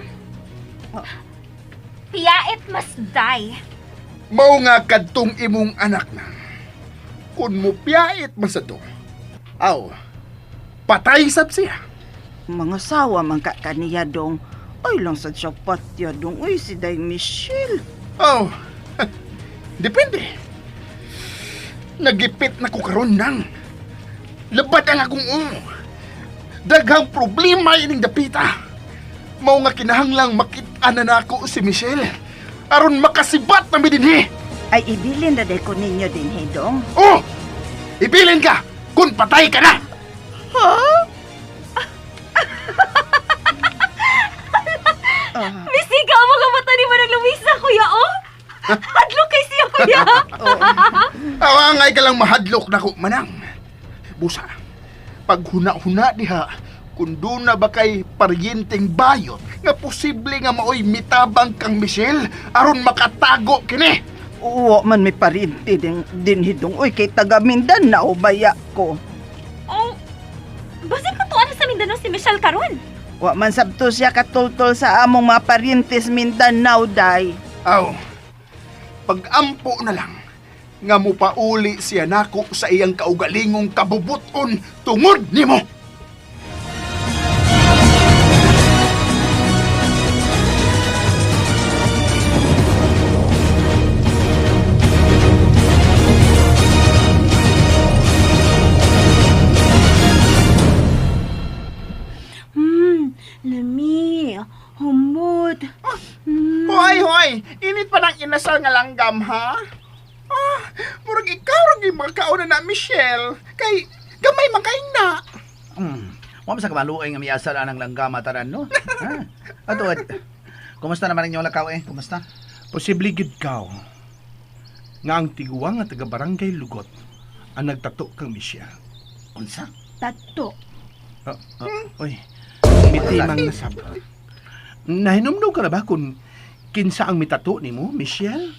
Piait must die. Mao nga kadtong imong anak na. Kung mupiyait man sa to, aw, patay sab siya. Mga sawa man ka kaniya dong. Ay lang sad siya patya dong. Uy, si Day Michelle. Oh, depende. Nagipit na ko karon nang. Labad ang akong ulo. Daghang problema ining dapita. Mao nga kinahanglang makit-an na nako si Michelle. Aron makasibat na mi dinhi. Ay, ibilin na day ko ninyo din, dong. Oh! Ibilin ka kung patay ka na! Ha? Misiga ang mga mata ni Manang Luisa, kuya, oh! Hadlok kay siya, kuya! Awangay ka lang mahadlok na ko, manang. Busa, paghuna-huna diha, kung doon na ba kay paryenteng bayot nga posible nga maoy mitabang kang Michelle aron makatago kini. Oo, man may paryente din hidong. Uy, kay taga Mindanao baya ko. Oh, basin katuan na sa Mindanao si Michelle karon. Wa man sabto siya katultol sa among mga paryentes Mindanao, day. Aw, pag-ampo na lang nga mupauli siya nako sa iyang kaugalingong kabubuton tungod nimo. Lami. Humot. Hoy, hoy! Init pa ng inasal nga langgam, ha? Ah, murag ikaw ra gyud makakaon na na, Michelle. Kay gamay man kay na. Wa man sa kamaluoy nga miasal anang langgama tanan, no? Ha? Ato, kumusta naman inyong lakaw eh? Kumusta? Posible gid kaw nga ang tiguang nga taga Barangay Lugot ang nagtato kang Michelle. Unsa? Tato. Oy, mitimang nasab. Nahinumdum ka na ba kung kinsa ang mitato nimo, Michelle?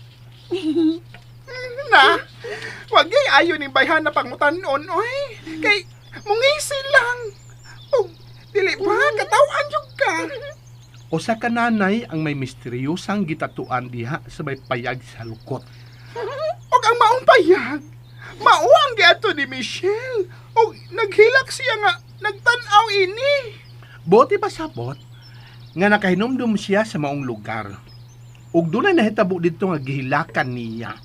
Na, wag gyud ayo ni bayhan na pangutan-on, oy. Kay mungisi lang. Og dili pa kataw-an jud ka. Usa ka nanay ang may misteryosang gitatuan diha sa may payag sa Lukot. Og ang maong payag, mao ang giadto ni Michelle. Og naghilak siya nga nagtan-aw ini. Bote pa sabot nga nakahinumdum siya sa maong lugar. Ug dunay nahitabo didto nga gihilakan niya.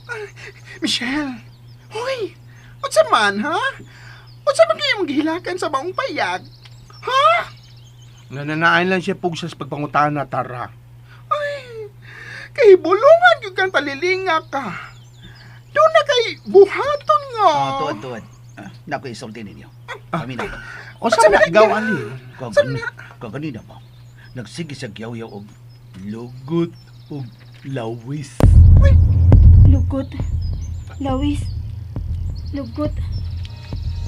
Michelle, hoy, unsa man ha? Unsa man kay imong gihilakan sa maong payag? Ha? Nananaay lang siya pugsa sa pagpangutana tara. Ay, kay bulungan gyud kang talilinga ka. Doon na kay buhaton nga. Oh, tuod, tuod. Nako isulti ninyo. Kami na. Unsa man gaw ali? Kaganina pa. Nagsige sa giyaw-yaw og lugot og lawis. Lugot. Lawis. Lugot.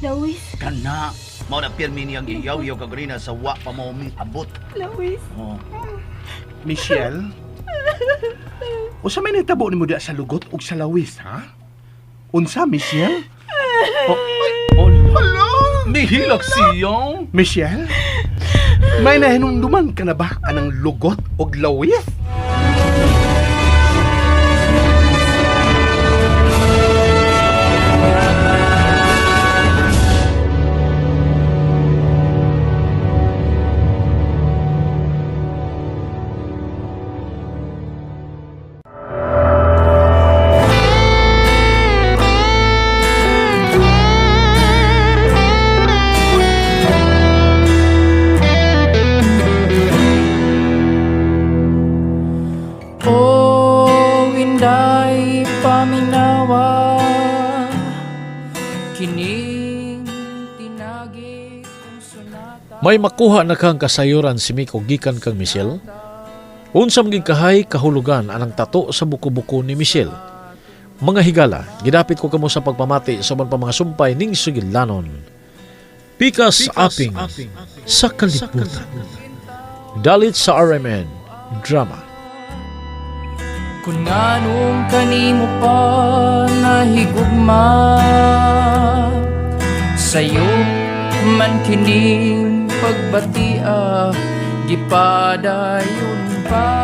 Lawis. Kana, mao na pirmi niyang giyaw-yaw kaganina sa wa pa mo abot. Lawis. Oh. Michelle, unsa may nahitabo nimo diha sa lugot ug sa lawis, ha? Unsa, Michelle? Oh, Hala! nihilak siya. Michelle? May nahinumduman ka na ba anang lugot og lawis? Oh, inday paminawa kining tinagi kong sunata. May makuha na kang kasayuran si Miko gikan kang Michelle? Unsa man gid kahay kahulugan anang tato sa buko-buko ni Michelle? Mga higala, gidapit ko kamo sa pagpamati sa uban pa mga sumpay ning sugilanon. Pikas aping sa kalibutan. Dalit sa RMN Drama. Kung nganong kanimo pa nahigugma, sa'yo man kining pagbatia, gipadayon pa.